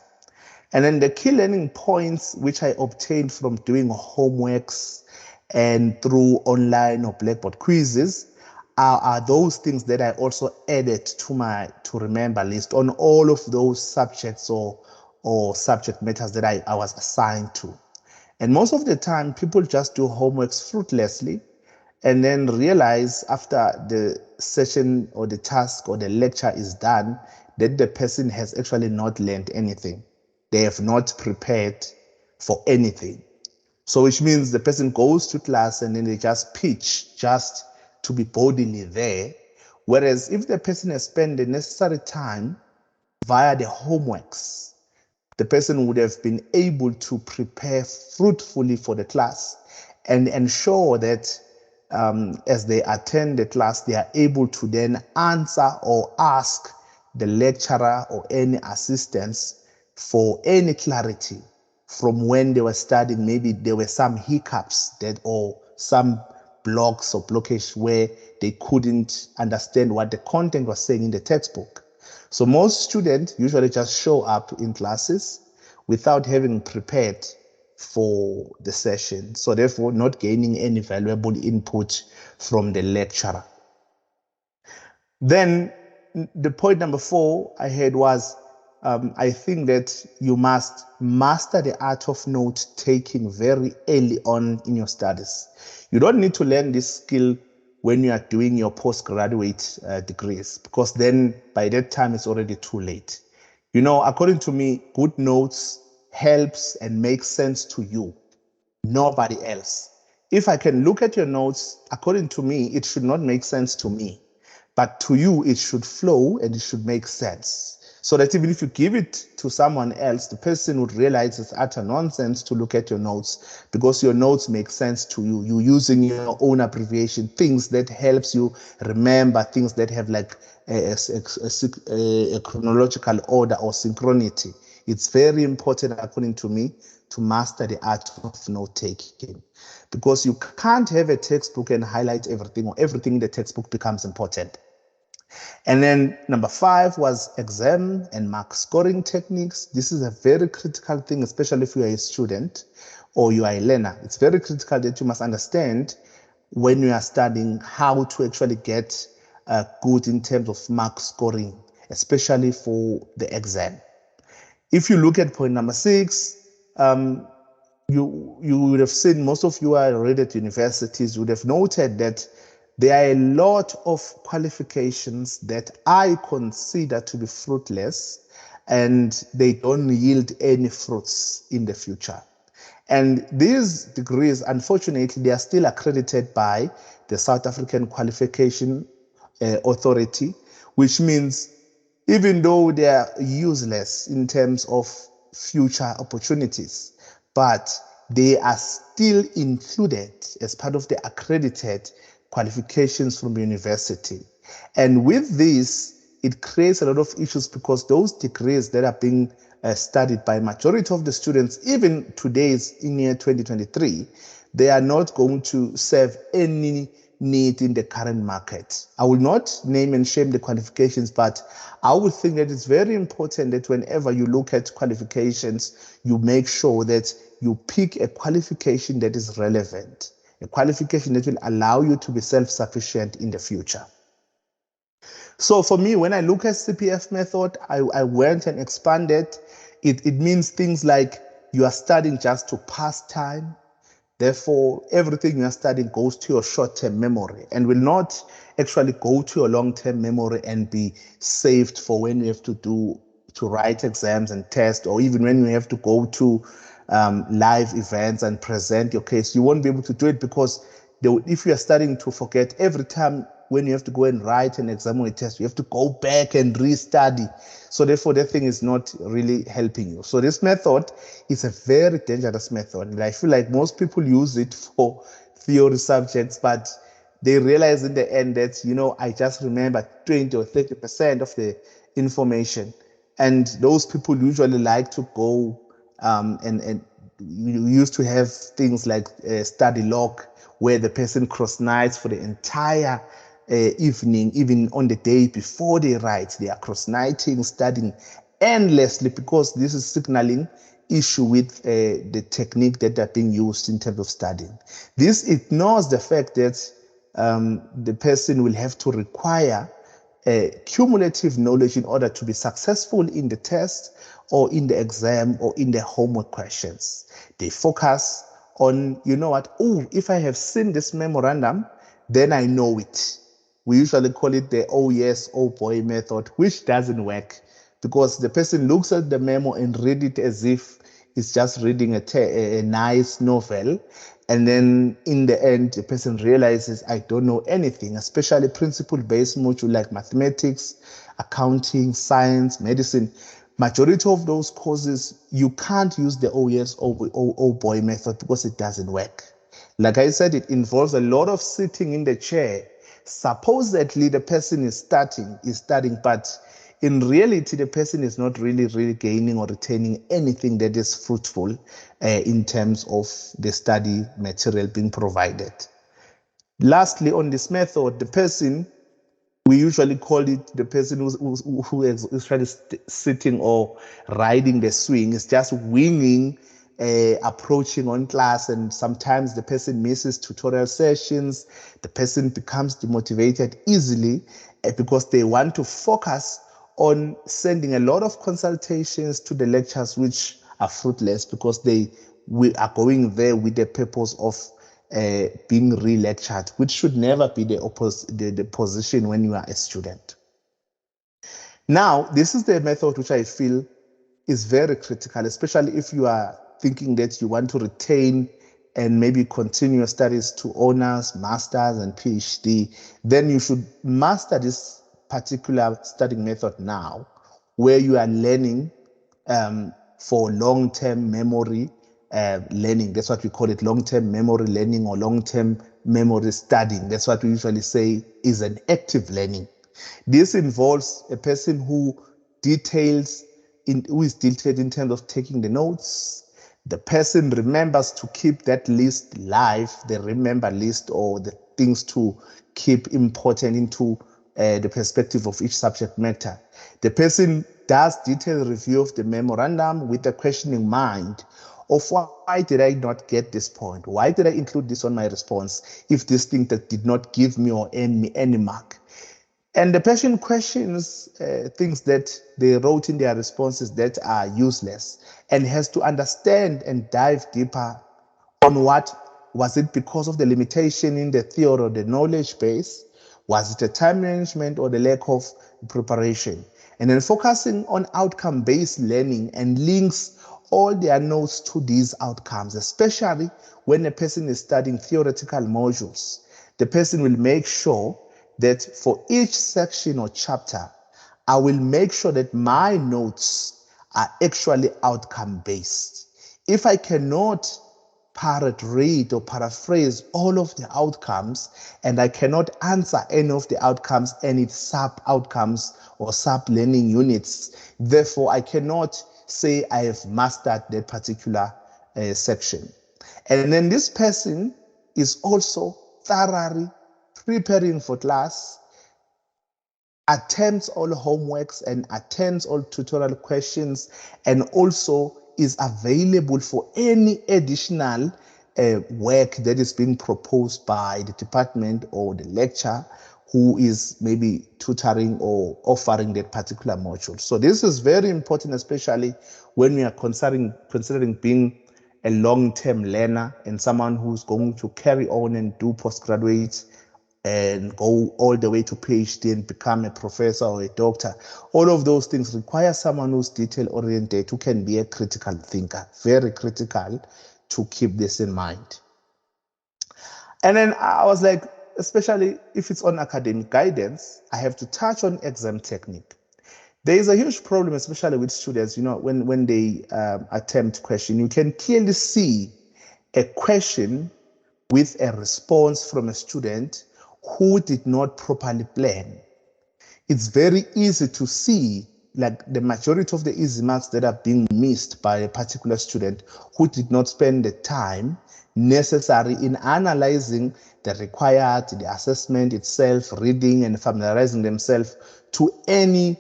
And then the key learning points which I obtained from doing homeworks and through online or Blackboard quizzes, are those things that I also added to my to remember list on all of those subjects or subject matters that I was assigned to. And most of the time, people just do homeworks fruitlessly and then realize after the session or the task or the lecture is done that the person has actually not learned anything. They have not prepared for anything. So which means the person goes to class and then they just pitch just to be bodily there. Whereas if the person has spent the necessary time via the homeworks, the person would have been able to prepare fruitfully for the class and ensure that as they attend the class, they are able to then answer or ask the lecturer or any assistance for any clarity from when they were studying. Maybe there were some hiccups that or some blocks or blockage where they couldn't understand what the content was saying in the textbook. So most students usually just show up in classes without having prepared for the session. So therefore not gaining any valuable input from the lecturer. Then the point number 4 I had was, I think that you must master the art of note taking very early on in your studies. You don't need to learn this skill when you are doing your postgraduate degrees, because then by that time it's already too late. You know, according to me, good notes helps and makes sense to you, nobody else. If I can look at your notes, according to me, it should not make sense to me, but to you, it should flow and it should make sense. So that even if you give it to someone else, the person would realize it's utter nonsense to look at your notes, because your notes make sense to you. You're using your own abbreviation, things that helps you remember, things that have like a chronological order or synchronicity. It's very important, according to me, to master the art of note-taking, because you can't have a textbook and highlight everything, or everything in the textbook becomes important. And then number 5 was exam and mark scoring techniques. This is a very critical thing, especially if you are a student or you are a learner. It's very critical that you must understand when you are studying how to actually get good in terms of mark scoring, especially for the exam. If you look at point number 6, you would have seen, most of you are already at universities, would have noted that there are a lot of qualifications that I consider to be fruitless, and they don't yield any fruits in the future. And these degrees, unfortunately, they are still accredited by the South African Qualification Authority, which means even though they are useless in terms of future opportunities, but they are still included as part of the accredited qualifications from university. And with this, it creates a lot of issues, because those degrees that are being studied by majority of the students, even today's in year 2023, they are not going to serve any need in the current market. I will not name and shame the qualifications, but I would think that it's very important that whenever you look at qualifications, you make sure that you pick a qualification that is relevant, a qualification that will allow you to be self-sufficient in the future. So for me, when I look at CPF method, I went and expanded. It means things like you are studying just to pass time. Therefore, everything you are studying goes to your short-term memory and will not actually go to your long-term memory and be saved for when you have to write exams and tests, or even when you have to go to live events and present your case. You won't be able to do it, because if you are starting to forget, every time when you have to go and write an exam or a test, you have to go back and restudy. So therefore, that thing is not really helping you. So this method is a very dangerous method. And I feel like most people use it for theory subjects, but they realize in the end that, you know, I just remember 20 or 30% of the information. And those people usually like to go and you used to have things like study log, where the person cross nights for the entire evening, even on the day before they write, they are cross-nighting, studying endlessly, because this is signaling issue with the technique that are being used in terms of studying. This ignores the fact that the person will have to require cumulative knowledge in order to be successful in the test or in the exam or in the homework questions. They focus on, you know what, oh, if I have seen this memorandum, then I know it. We usually call it the oh yes, oh boy method, which doesn't work because the person looks at the memo and read it as if it's just reading a nice novel. And then in the end, the person realizes, I don't know anything, especially principle-based module like mathematics, accounting, science, medicine. Majority of those courses, you can't use the oh yes, oh boy method because it doesn't work. Like I said, it involves a lot of sitting in the chair. Supposedly the person is studying, but in reality, the person is not really gaining or retaining anything that is fruitful in terms of the study material being provided. Lastly, on this method, the person, we usually call it the person who is usually sitting or riding the swing, is just winging, approaching on class, and sometimes the person misses tutorial sessions. The person becomes demotivated easily because they want to focus on sending a lot of consultations to the lectures, which are fruitless because we are going there with the purpose of being re-lectured, which should never be the position when you are a student. Now, this is the method which I feel is very critical, especially if you are thinking that you want to retain and maybe continue your studies to honors, masters, and PhD. Then you should master this particular studying method now, where you are learning for long-term memory learning. That's what we call it, long-term memory learning or long-term memory studying. That's what we usually say is an active learning. This involves a person who details, who is detailed in terms of taking the notes. The person remembers to keep that list live, the remember list or the things to keep important into the perspective of each subject matter. The person does detailed review of the memorandum with a questioning mind of why did I not get this point? Why did I include this on my response if this thing that did not give me or earn me any mark? And the person questions things that they wrote in their responses that are useless and has to understand and dive deeper on what was it because of the limitation in the theory or the knowledge base? Was it a time management or the lack of preparation? And then focusing on outcome-based learning and links all their notes to these outcomes, especially when a person is studying theoretical modules. The person will make sure that for each section or chapter, I will make sure that my notes are actually outcome-based. If I cannot parrot read or paraphrase all of the outcomes, and I cannot answer any of the outcomes and its sub-outcomes or sub-learning units, therefore I cannot say I have mastered that particular section. And then this person is also thoroughly preparing for class, attempts all homeworks and attends all tutorial questions, and also is available for any additional work that is being proposed by the department or the lecturer who is maybe tutoring or offering that particular module. So this is very important, especially when we are considering being a long-term learner and someone who's going to carry on and do postgraduate and go all the way to PhD and become a professor or a doctor. All of those things require someone who's detail-oriented, who can be a critical thinker. Very critical to keep this in mind. And then I was like, especially if it's on academic guidance, I have to touch on exam technique. There is a huge problem, especially with students, you know, when they attempt question, you can clearly see a question with a response from a student who did not properly plan. It's very easy to see, like, the majority of the easy marks that are being missed by a particular student who did not spend the time necessary in analyzing the required, the assessment itself, reading and familiarizing themselves to any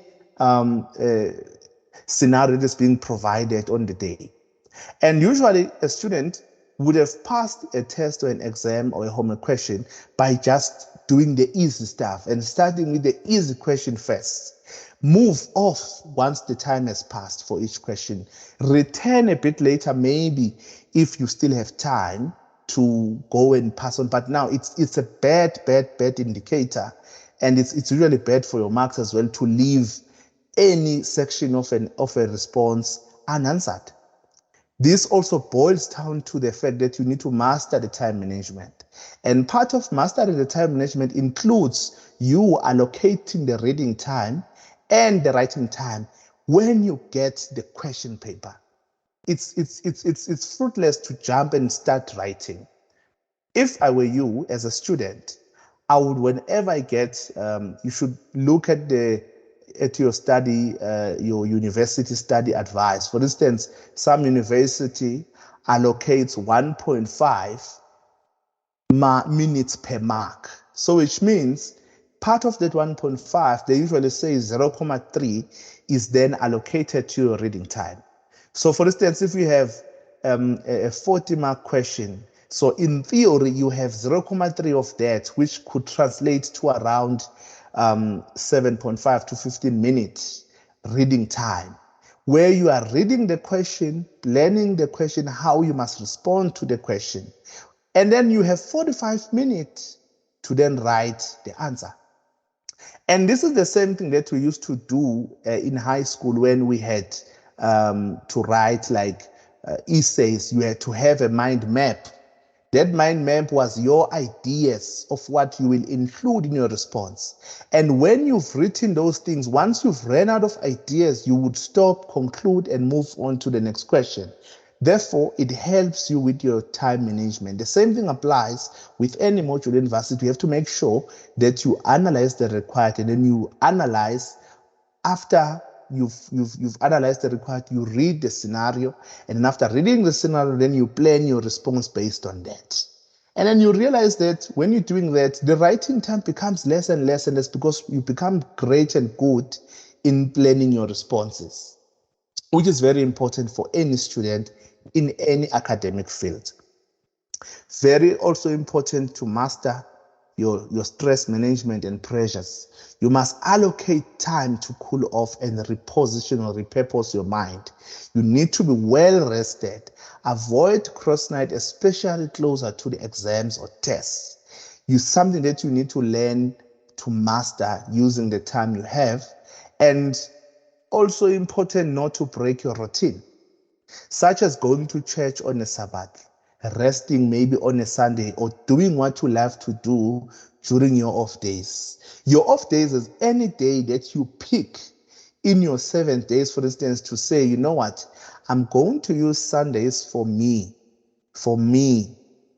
scenario that's being provided on the day. And usually a student would have passed a test or an exam or a homework question by just doing the easy stuff and starting with the easy question first. Move off once the time has passed for each question. Return a bit later, maybe, if you still have time to go and pass on. But now it's a bad, bad, bad indicator. And it's really bad for your marks as well to leave any section of a response unanswered. This also boils down to the fact that you need to master the time management. And part of mastering the time management includes you allocating the reading time and the writing time when you get the question paper. It's fruitless to jump and start writing. If I were you as a student, I would, whenever I get, you should look at your study, your university study advice. For instance, some university allocates 1.5 minutes per mark. So which means part of that 1.5, they usually say 0.3 is then allocated to your reading time. So for instance, if you have a 40 mark question, so in theory, you have 0.3 of that, which could translate to around 7.5 to 15 minutes reading time, where you are reading the question, planning the question, how you must respond to the question. And then you have 45 minutes to then write the answer. And this is the same thing that we used to do in high school when we had to write like essays. You had to have a mind map. That mind map was your ideas of what you will include in your response. And when you've written those things, once you've ran out of ideas, you would stop, conclude, and move on to the next question. Therefore, it helps you with your time management. The same thing applies with any module university. You have to make sure that you analyze the required, and then you analyze after you've analyzed the required, you read the scenario, and then after reading the scenario, then you plan your response based on that. And then you realize that when you're doing that, the writing time becomes less and less and less, because you become great and good in planning your responses, which is very important for any student in any academic field. Very also important to master your stress management and pressures. You must allocate time to cool off and reposition or repurpose your mind. You need to be well rested. Avoid cross night, especially closer to the exams or tests. It's something that you need to learn to master using the time you have. And also important not to break your routine, such as going to church on a Sabbath, resting maybe on a Sunday, or doing what you love to do during your off days. Your off days is any day that you pick in your 7 days, for instance, to say, you know what, I'm going to use Sundays for me,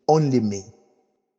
only me.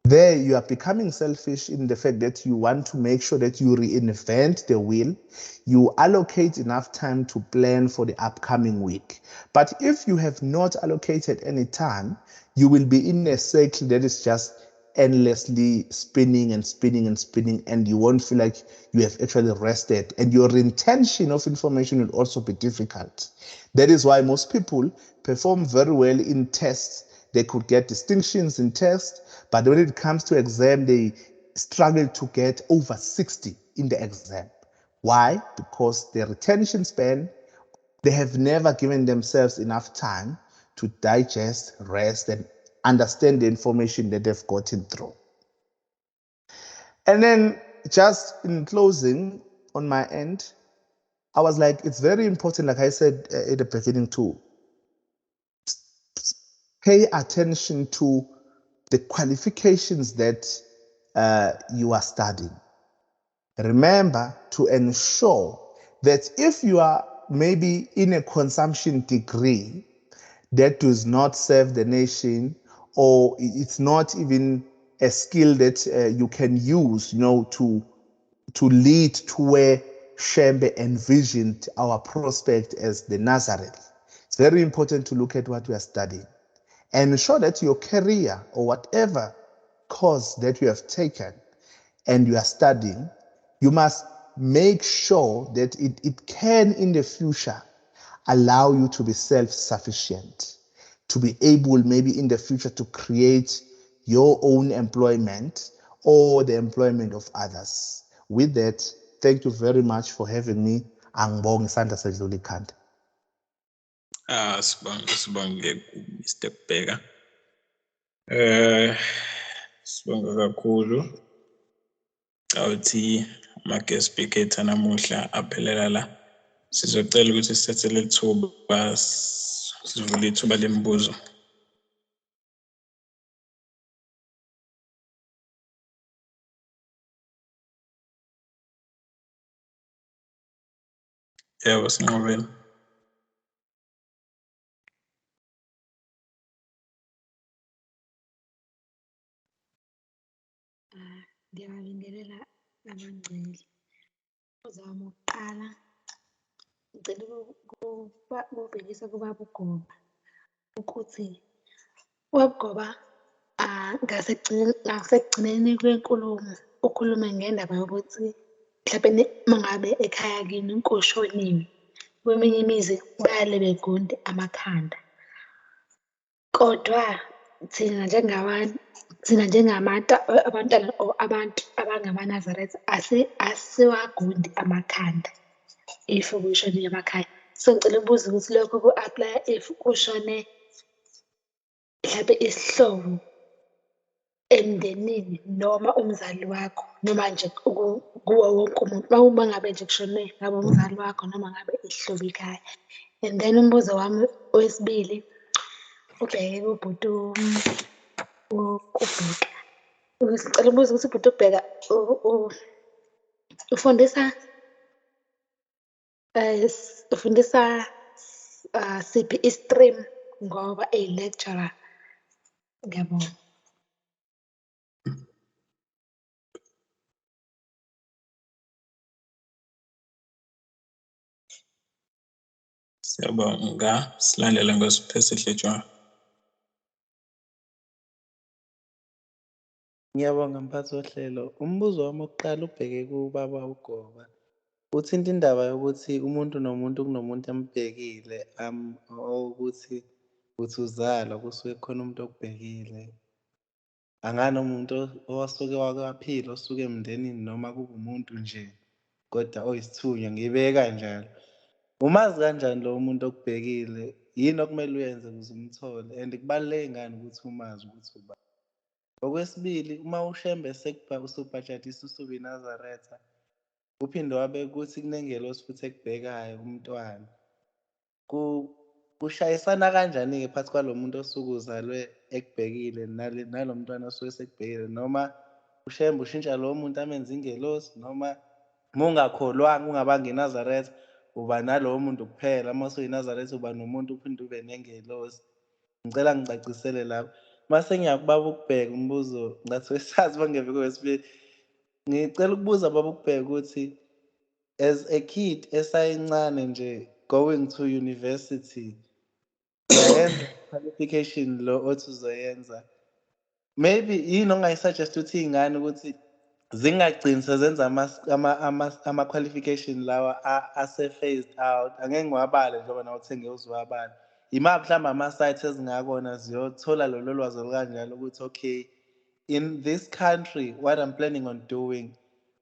There you are becoming selfish in the fact that you want to make sure that you reinvent the wheel. You allocate enough time to plan for the upcoming week. But if you have not allocated any time, you will be in a cycle that is just endlessly spinning and spinning and spinning, and you won't feel like you have actually rested. And your retention of information will also be difficult. That is why most people perform very well in tests. They could get distinctions in tests, but when it comes to exam, they struggle to get over 60 in the exam. Why? Because their retention span, they have never given themselves enough time to digest, rest, and understand the information that they've gotten through. And then just in closing on my end, I was like, it's very important, like I said at the beginning, to pay attention to the qualifications that you are studying. Remember to ensure that if you are maybe in a consumption degree that does not serve the nation, or it's not even a skill that you can use, you know, to lead to where Shembe envisioned our prospect as the Nazareth. It's very important to look at what we are studying and ensure that your career or whatever course that you have taken and you are studying, you must make sure that it can in the future allow you to be self-sufficient, to be able maybe in the future to create your own employment or the employment of others. With that, thank you very much for having me. Angibonge, isandla sedlula ikhanda. Sibonge Mr. Bheka. Sibonge kakhulu. Awuthi ama-guest speaker ethu namuhla aphelela la. Sizocela ukuthi sithathe leli thuba, sivule ithuba lemibuzo. Yebo, Sinqobile. Ngiyabingelela abangcwele. Umbuzo wami wokuqala, ngicela ukubhekisa kubaba uGoba ukuthi ubaba uGoba ngasekugcineni kwenkulumo ukhulume ngendaba yokuthi mhlawumbe uma ngabe ekhaya kini kushoniwe, kweminye imizi bayale begunde amakhanda. Kodwa thina njengabantu, thina njengabantu abantwana or abantu abangamaNazaretha asiwagundi amakhanda if kushoniwe emakhaya. So ngicela ukubuza ukuthi lokho ku-apply-a if kushone mhlampe isihlobo emndenini noma umzali wakho noma nje kuwo wonke umuntu. Uma ngabe nje kushone ngabe umzali wakho noma ngabe isihlobo ekhaya. And then umbuzo wami wesibili ubheke kubhuti uBheka. Ngicela ukubuza ukuthi ubhuti uBheka ufundisa siphi i-stream ngoba eyi-lecturer. Ngiyabonga. Siyabonga. Silandele ngoSiphesihle Jwa. Ngiyabonga mphathi wohlelo. Umbuzo wami wokuqala ubheke kubaba uGoba. Uthinta indaba yokuthi umuntu nomuntu kunomuntu ambhekile, ukuthi uthi uzalwa kusuke kukhona umuntu okubhekile. Angani umuntu owasuke wake waphila osuke emndenini noma kube umuntu nje kodwa oyisithunywa, ngibeke kanjalo. Umazi kanjani lowo muntu okubhekile? Yini okumele uyenze ukuze umthole? And kubaluleke ngani ukuthi umazi ukuthi ubani? Okwesibili, uma uShembe usubhajadisa usuke iNazaretha, uphinde wabe ukuthi kunengelosi futhi ekubhekayo umntwana. Kushayisana kanjani-ke phakathi kwalo muntu osuke uzalwe ekubhekile nalo mntwana osuke esekubhekile? Noma uShembe ushintsha lowo muntu amenze ingelosi, noma uma ungakholwanga ungabanga iNazaretha uba nalowo muntu kuphela, uma usuyiNazaretha uba nomuntu uphinde ube nengelosi. Ngicela ngicacisele lapho. Mase ngiyakubaba ukubheka umbuzo ngathi wesithathu bangeve kwesibili. Ngicela ukubuza baba ukubheka ukuthi as a kid esayincane nje going to university, uyayenza qualification lo othi uzoyenza. Maybe yini ongayisuggest ukuthi iy'ngane ukuthi zingagcini sezenza ama-qualification lawa ase-phased out. Angeke ngiwabale njengoba nawe uthe ngeke uziwabale. Imaphi mhlawumbe ama-sites ezingakona ziyothola lolo lwazi olukanjalo ukuthi okay, in this country what I'm planning on doing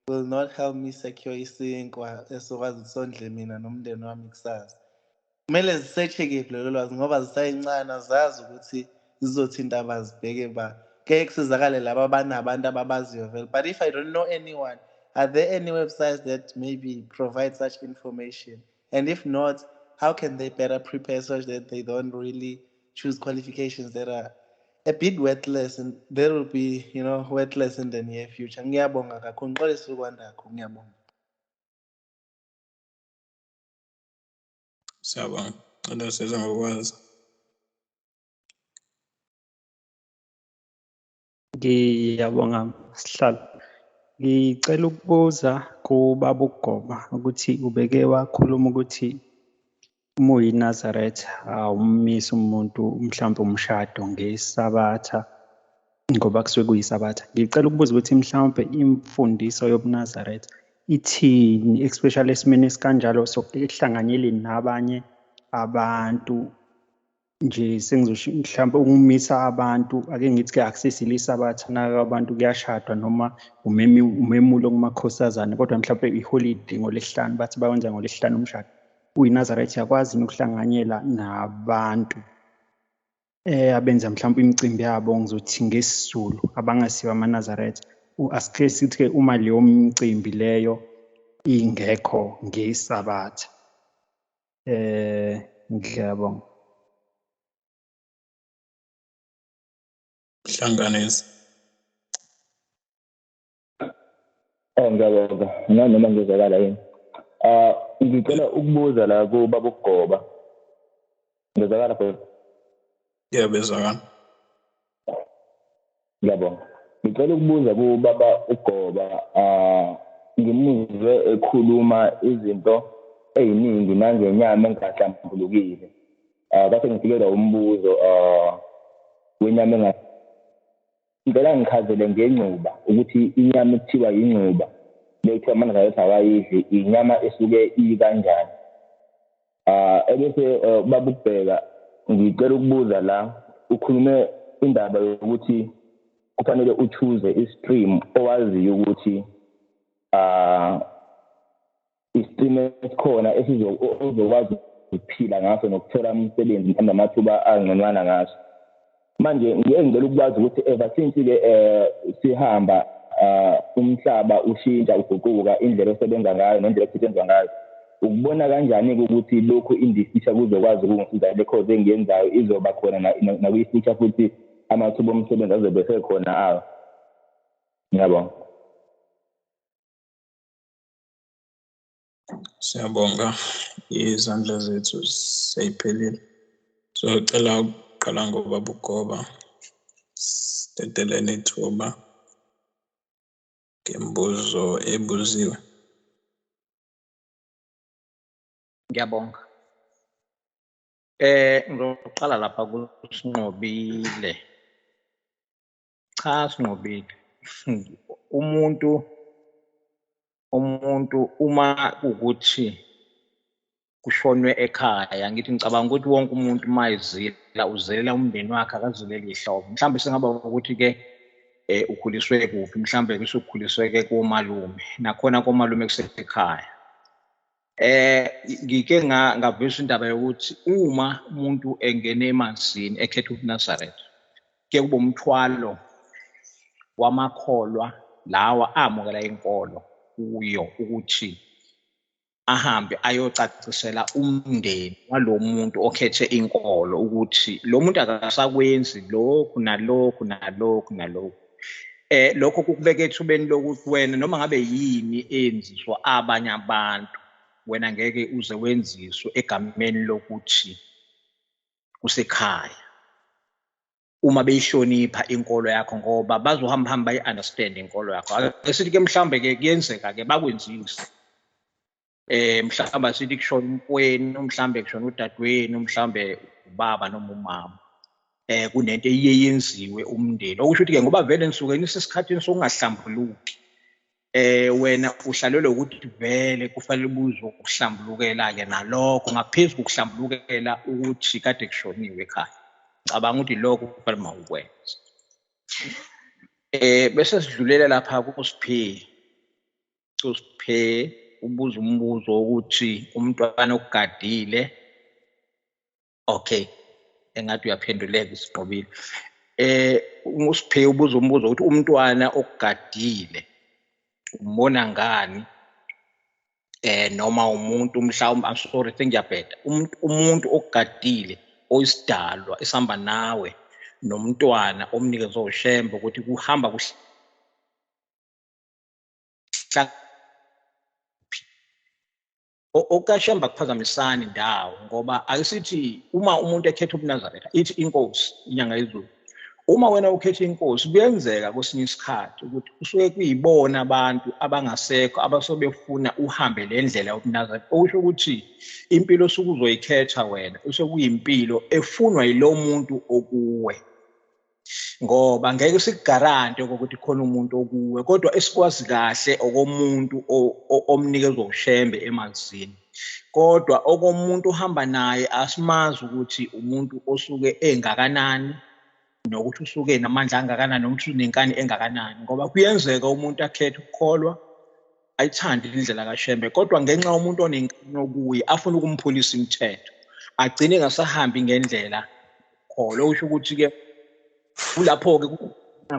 will not help me secure isinkwa esokwazi ukuthi sondle mina nomndeni wami kusasa. Kumele zisearch-e kephi lolo lwazi ngoba zisayincane azazi ukuthi zizothinta abazibheke ba. Kuyaye kusizakale laba abanabantu ababaziyo vele. But if I don't know anyone, are there any websites that maybe provide such information? And if not, how can they better prepare such that they don't really choose qualifications that are a bit worthless and they will be, you know, worthless in the near future? Ngiyabonga kakhulu. Ngixolise ukwanda kakhulu. Ngiyabonga. Siyabonga. Cela siza ngokwazi. Ngiyabonga Sihlalo. Ngicela ukubuza kubaba uGoba ukuthi ubeke wakhuluma ukuthi uma uyiNazaretha awummisi umuntu mhlawumbe umshado ngeSabatha ngoba kusuke kuyiSabatha. Ngicela ukubuza ukuthi mhlawumbe imfundiso yobuNazaretha ithini, especially esimeni esikanjalo sokuhlanganyeleni nabanye abantu Nje sengizosho mhlawumbe ukumisa abantu, ake ngithi-ke akusisile iSabatha naka abantu kuyashadwa noma umemulo kumakhosazane, kodwa mhlawumbe iholide ngoLwesihlanu, bathi bawenza ngoLwesihlanu umshado. UyiNazaretha uyakwazi ukuhlanganyela nabantu abenza mhlawumbe imicimbi yabo, ngizothi ngesiZulu, abangasiwo amaNazaretha. Asike sithi-ke uma leyo micimbi leyo ingekho ngeSabatha. Ngiyabonga. Hlanganisa. Ngiyabonga. Noma ngizwakala yini? Ngicela ukubuza la kubaba uGoba. Ngizwakala futhi? Ngiyabezwakala. Ngiyabonga. Ngicela ukubuza kubaba uGoba, ngimuzwe ekhuluma izinto eziningi nangenyama engahlambulukile. Base ngifikelwa umbuzo wenyama ngicela ngichazele ngengcuba ukuthi inyama ekuthiwa ingcuba le kuthiwa amaNazaretha awayidli inyama esuke ikanjani. Ebese baba uBheka ngicela ukubuza la, ukhulume indaba yokuthi kufanele uchoose i-stream owaziyo ukuthi i-stream esikhona ozokwazi ukuphila ngaso nokuthola umsebenzi mhlawumbe amathuba angconywana ngaso. Manje ngike ngicela ukwazi ukuthi ever since-ke sihamba umhlaba ushintsha uguquka indlela osebenza ngayo nendlela okusetshenzwa ngayo, ukubona kanjani-ke ukuthi lokhu in the future kuzokwazi ukungisiza le course engiyenzayo izoba khona nakwi-future futhi amathuba omsebenzi azobe esekhona awo? Ngiyabonga. Siyabonga, izandla zethu seyiphelile. So cela ukuqala ngobaba uGoba, sidedelene ithuba ngemibuzo ebuziwe. Ngiyabonga. Ngizoqala lapha kuSinqobile. Cha, Sinqobile. Umuntu uma kuwukuthi kushonwe ekhaya, ngithi ngicabanga ukuthi wonke umuntu uma ezila uzelela umndeni wakhe, akazileli ihlobo. Mhlawumbe singaba ukuthi-ke ukhuliswe kuphi, mhlawumbe kusukhuliswe-ke komalume, nakhona komalume kusekhaya. Ngike ngavisa indaba yokuthi uma umuntu engene emanzini ekhetha ubuNazaretha, kuye kube umthwalo wamakholwa lawa amukela inkolo kuyo ukuthi ahambe ayocacisela umndeni walo muntu okhethe inkolo ukuthi lo muntu akasakwenzi lokhu nalokhu nalokhu nalokhu. Lokho kukubeka ethubeni lokuthi wena noma ngabe yini eyenziswa abanye abantu, wena ngeke uze wenziswe egameni lokuthi kusekhaya. Uma beyihlonipha inkolo yakho, ngoba bazohamba hamba bayi-understand inkolo yakho. Ake sithi-ke mhlawumbe-ke kuyenzeka-ke bakwenzise. Mhlawumbe asithi kushona umfowenu, mhlawumbe kushona udadewenu, mhlawumbe ubaba noma umama. Kunento eyiye yenziwe umndeni. Okusho ukuthi-ke ngoba vele nisuke nisesikhathini sokungahlambuluki, wena uhlalelwe ukuthi vele kufanele ubuzwe ukuhlambulukela-ke nalokho ngaphezu kokuhlambulukela ukuthi kade kushoniwe ekhaya. Ngicabanga ukuthi lokho kufanele mawukwenze. Bese sidlulela lapha kuSiphe. USiphe ubuza umbuzo wokuthi umntwana ogadile, okay, engathi uyaphenduleka uSinqobile. USiphe ubuza umbuzo ukuthi umntwana ogadile umbona ngani, noma umuntu mhlawumbe, I'm sorry sengiyabheda, umuntu ogadile oyisidalwa esihamba nawe nomntwana omnikezwe uShembe ukuthi kuhamba kuhle. OkaShembe akuphazamisani ndawo, ngoba akusithi uma umuntu ekhetha ubuNazaretha ithi inkosi inyanga yezulu. Uma wena ukhetha inkosi, kuyenzeka kwesinye isikhathi ukuthi kusuke kuyibona abantu abangasekho abasuke befuna uhambe le ndlela yobuNazaretha, okusho ukuthi impilo osuke uzoyikhetha wena usuke kuyimpilo efunwa yilo muntu okuwe. Ngoba ngeke sikugarante ukuthi khona umuntu okuwe, kodwa esikwazi kahle okomuntu omnikezwa uShembe emanzini. Kodwa okomuntu ohamba naye asimazi ukuthi umuntu osuke engakanani, nokuthi usuke namandla angakanani, nokuthi unenkani engakanani. Ngoba kuyenzeka umuntu akhethe ukukholwa, ayithande indlela kaShembe, kodwa ngenxa yomuntu onenkani okuye afuna ukumphulisa imithetho, agcine engasahambi ngendlela kholo. Okusho ukuthi-ke kulapho-ke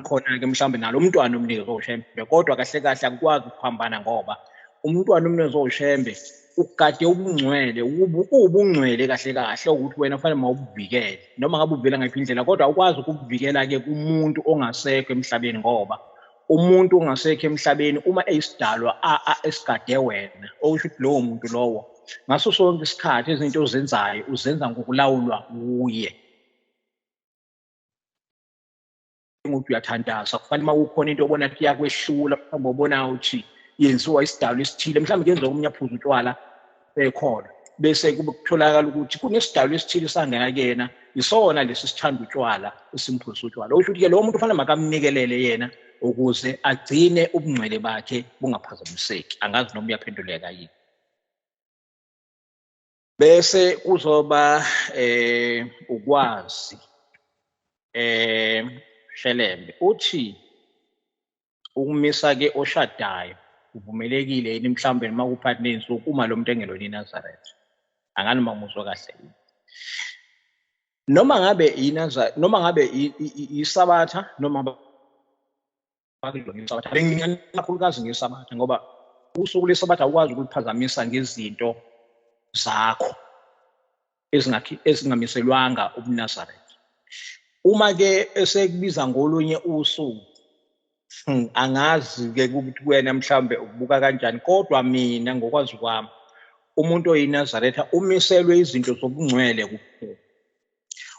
khona-ke mhlawumbe nalo umntwana omnikezwe uShembe, kodwa kahle kahle akukwazi ukuphambana ngoba umntwana omnikezwe uShembe ugade ubungcwele, ubungcwele kahle kahle ukuthi wena kufanele mawubuvikele noma ngabe uvela ngayiphi indlela, kodwa awukwazi ukubuvikela-ke kumuntu ongasekho emhlabeni, ngoba umuntu ongasekho emhlabeni uma eyisidalwa esigade wena, okusho ukuthi lowo muntu lowo ngaso sonke isikhathi izinto ozenzayo uzenza ngokulawulwa wuye. Ukuthi uyathandaza, kufanele uma kukhona into obona ukuthi iyakwehlula, mhlawumbe ubona ukuthi yenziwa isidalwa esithile, mhlawumbe kuyenzeka omunye aphuze utshwala ekhona, bese kube kutholakala ukuthi kunesidalwa esithile sangena kuyena, isona lesi sithanda utshwala esimphuzisa utshwala. Okusho ukuthi-ke lowo muntu kufanele makamnikelele yena ukuze agcine ubungcwele bakhe bungaphazamiseki. Angazi noma uyaphenduleka yini. Bese kuzoba ukwazi Shelembe uthi ukumisa ke oshadayo uvumelekile yini mhlawumbe noma kuphathi ney'nsuku uma lo muntu engelona iNazaretha. Angani uma ngimuzwe kahle yini. Noma ngabe noma ngabe iSabatha noma bakulona iSabatha, kakhulukazi ngeSabatha, ngoba usuku lweSabatha awukwazi ukuliphazamisa ngezinto zakho ezingamiselwanga ubuNazaretha. Uma ke esekubiza ngolunye usuku, angazi ke ukuthi wena mhlawumbe ubuka kanjani, kodwa mina ngokwazi kwami umuntu oyiNazaretha umiselwe izinto zobungcwele kuphela.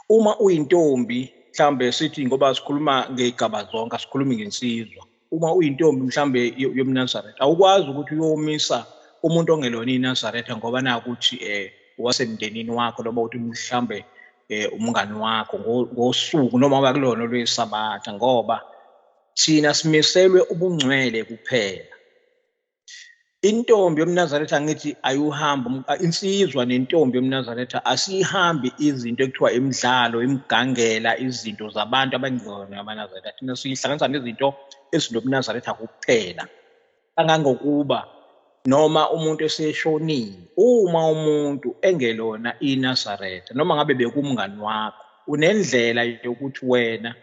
Uma uyintombi mhlawumbe sithi, ngoba sikhuluma ngey'gaba zonke, asikhulumi ngensizwa, uma uyintombi mhlawumbe yomNazaretha awukwazi ukuthi uyomisa umuntu ongelona iNazaretha ngoba nakuthi wasemndenini wakho, noma ukuthi mhlawumbe umngani wakho ngosuku noma bakulona lweSabatha, ngoba thina simiselwe ubungcwele kuphela. Intombi yomNazaretha ngithi ayuhambi, insizwa nentombi yomNazaretha asihambi izinto ekuthiwa imidlalo, imigangela, izinto zabantu abangcona abaNazaretha. Thina sihlanganisa nezinto ezinobuNazaretha kuphela, kangangokuba noma umuntu eseshonile, uma umuntu engelona iNazaretha noma ngabe bekumngani wakho, unendlela yokuthi wena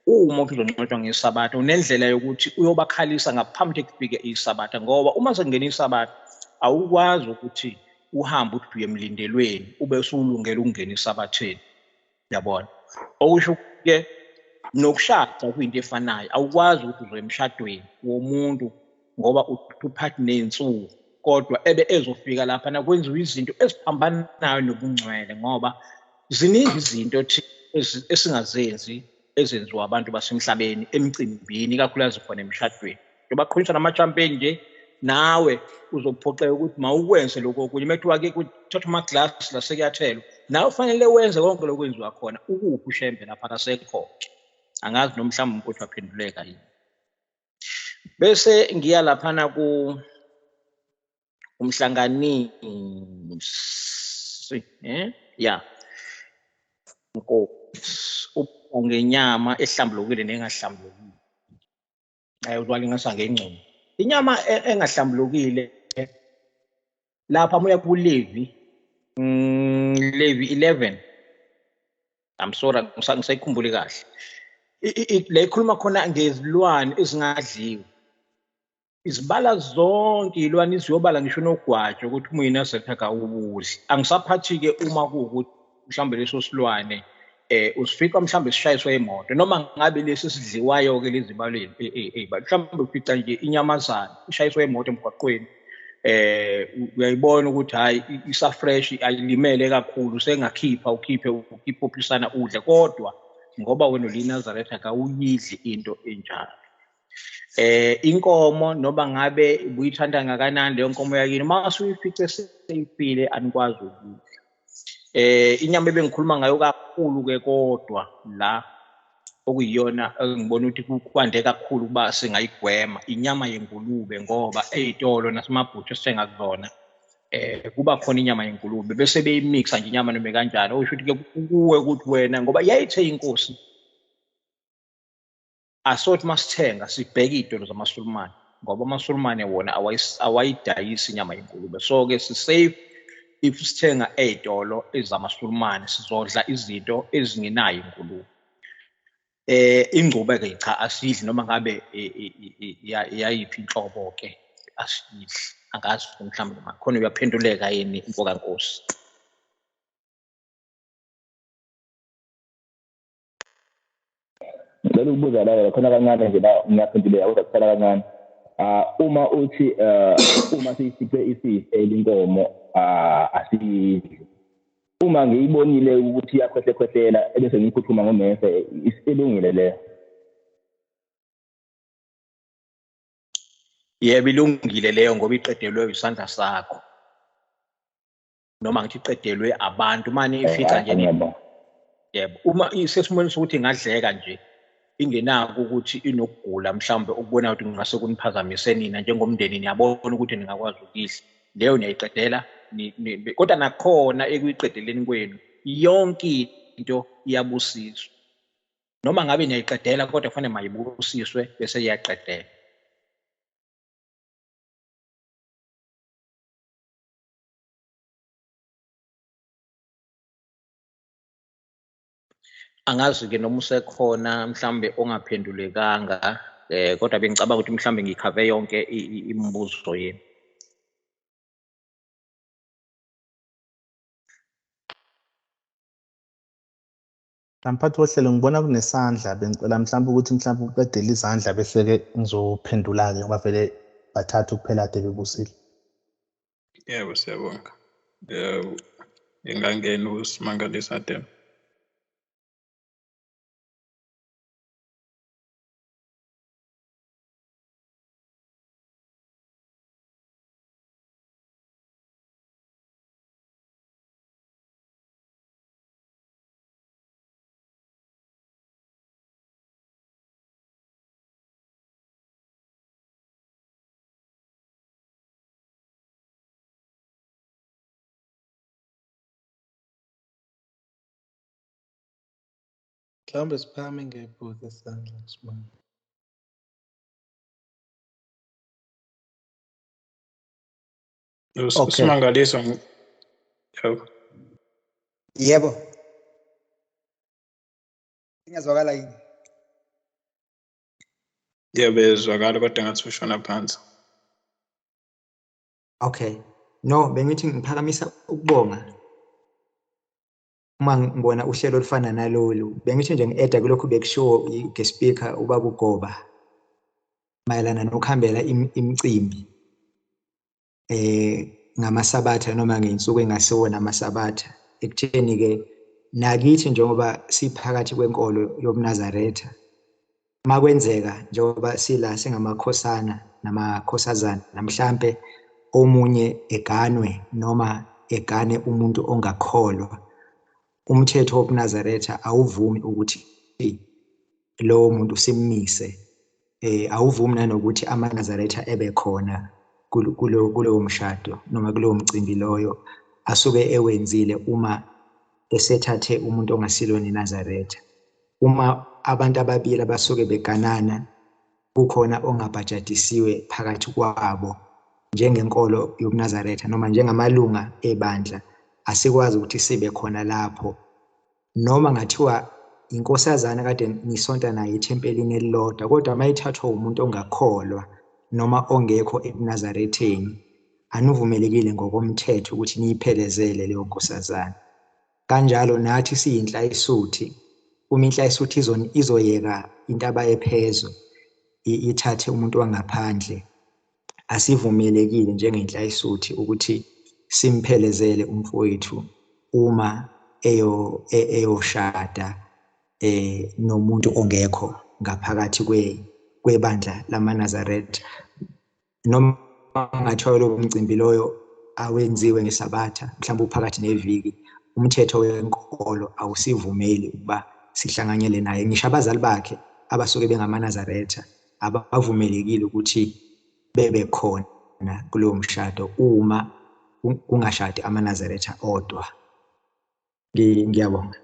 uma uzongcwatshwa ngeSabatha, unendlela yokuthi uyobakhalisa ngaphambi kufike iSabatha, ngoba uma sekungena iSabatha awukwazi ukuthi uhambe uthi uye emlindelweni ube usulungela ukungena eSabatheni. Uyabona? Okusho ke nokushada kuyinto efanayo, awukwazi ukuthi uzoya emshadweni womuntu ngoba uphathi ney'nsuku, kodwa ebe ezofika laphana kwenziwa izinto eziphambanayo nobungcwele, ngoba ziningi izinto esingazenzi ezenziwa abantu basemhlabeni emcimbini, ikakhulukazi khona emshadweni. Njengoba qhunyiswa nama-champagne nje, nawe uzophoqeka ukuthi mawukwenze lokho okunye. Uma kuthiwa-ke kuthathwa amaglasi la sekuyathelwa, nawe kufanele wenze konke lokhu kwenziwa khona. Ukuphi uShembe lapha akasekho-ke? Angazi noma mhlawumbe umfowethu waphenduleka yini. Bese ngiya laphana ku umhlanganisi, ya Nkosi, ngenyama ehlambulukile nengahlambulukile. Uzwalinganisa ngengcono. Inyama engahlambulukile lapha muya kuLevi, Levi 11. I'm sorry, ngisayikhumbuli kahle. Le ikhuluma khona ngezilwane ezingadliwa. Izibala zonke iy'lwane iziyobala ngisho nogwajo ukuthi uma uyiNazaretha kawubudli. Angisaphathi-ke uma kuwukuthi mhlawumbe leso silwane usifica mhlawumbe sishayiswe imoto, noma ngabe lesi sidliwayo-ke lezi balweni mhlawumbe ufica nje inyamazane ishayiswe imoto emgwaqweni, uyayibona ukuthi hhayi isa-fresh, ayilimele kakhulu, usengakhipha ukhiphe ukhiphe udle, kodwa ngoba wena uliNazaretha kawuyidli into enjalo. Inkomo noma ngabe ubuyithanda ngakanani leyo nkomo yakini, uma usuyifice seyifile anikwazi ukudla. Inyama ebengikhuluma ngayo kakhulu ke kodwa la okuyiyona engibona ukuthi kwande kakhulu ukuba singayigwema, inyama yengulube, ngoba ey'tolo nasemabhutha esithenga kuzona kuba khona inyama yengulube bese beyimixa nje inyama noma kanjani, okusho ukuthi-ke kuwe ukuthi wena ngoba yayithe inkosi asothi masithenga sibheke iy'tolo zamaSulumane, ngoba amaSulumane wona awayidayisi inyama yengulube. So-ke si-safe if sithenga ey'tolo ezamaSulumane, sizodla izinto ezingenayo ingulube. Ingcube-ke cha asidli, noma ngabe yayiphi inhlobo-ke asidli. Angazi mhlawumbe noma khona uyaphenduleka yini mfokaNkosi. Ngicela ukubuza la khona kancane nje la, ngiyaphenduleka kodwa kusala kancane. Uma uthi uma siyisiphe isifele inkomo asidli, uma ngiyibonile ukuthi iyakhwehlekhwehlela ebese ngiyiphuthuma ngomese, ilungile leyo? Yebo, ilungile leyo ngoba iqedelwe isandla sakho, noma ngithi iqedelwe abantu. Mane ifica nje, yebo, uma isesimweni sokuthi ingadleka nje ingenako ukuthi inokugula mhlawumbe ukubona ukuthi ngingase kuniphazamise nina njengomndeni, niyabona ukuthi ningakwazi ukuyidla leyo, niyayiqedela. Kodwa nakhona ekuyiqedeleni kwenu yonke into iyabusiswa, noma ngabe niyayiqedela kodwa kufanele mayibusiswe bese iyaqedela. Angazi-ke noma usekhona mhlawumbe ongaphendulekanga, kodwa bengicabanga ukuthi mhlawumbe ngikhave yonke imibuzo yenu. Mphathi wohlelo, ngibona kunesandla, bengicela mhlawumbe ukuthi mhlawumbe uqedele izandla bese-ke ngizophendula-ke ngoba vele bathathu kuphela kade bebusile. Yebo, siyabonga. Ingangena uSimangalisa Dema. Mhlawumbe siphakame ngephutha isandla Simanga. Okay. Simangaliso. Yebo. Yebo. Ingazwakala yini? Yebo, ezwakala kodwa ngathi ushona phansi. Okay. No, bengithi ngiphakamisa ukubonga. Uma ngibona uhlelo olufana nalolu, bengithi nje ngi-eda kulokhu bekushiwo i-guest speaker ubaba uGoba mayelana nokuhambela imicimbi ngamasabatha noma ngey'nsuku engasiwona amasabatha. Ekutheni-ke nakithi njengoba siphakathi kwenkolo yobuNazaretha, makwenzeka njengoba sila singamakhosana namakhosazana, mhlampe omunye eganwe noma egane umuntu ongakholwa, umthetho wobuNazaretha awuvumi ukuthi lowo muntu simmise, awuvumi nanokuthi amaNazaretha ebe khona kulowo mshado noma kulowo mcimbi loyo asuke ewenzile uma esethathe umuntu ongasilona iNazaretha. Uma abantu ababili abasuke beganana kukhona ongabhajadisiwe phakathi kwabo njengenkolo yobuNazaretha noma njengamalunga ebandla, asikwazi ukuthi sibe khona lapho. Noma ngathiwa inkosazana kade nisonta naye ethempelini elilodwa, kodwa mayithathwa umuntu ongakholwa noma ongekho ebuNazaretheni, anivumelekile ngokomthetho ukuthi niyiphelezele leyo nkosazana. Kanjalo nathi siyinhlayisuthi, uma inhlayisuthi izoyeka intaba ephezu ithathe umuntu wangaphandle, asivumelekile njengenhlayisuthi ukuthi simphelezele umfowethu uma eyoshada nomuntu ongekho ngaphakathi kwebandla lamaNazaretha. Noma ngathiwa lowo mcimbi loyo awenziwe ngesabatha, mhlawumbe uphakathi neviki, umthetho wenkolo awusivumeli ukuba sihlanganyele naye. Ngisho abazali bakhe abasuke bengamaNazaretha abavumelekile ukuthi bebe khona kulowo mshado uma kungashadi amaNazaretha odwa. Ngiyabonga.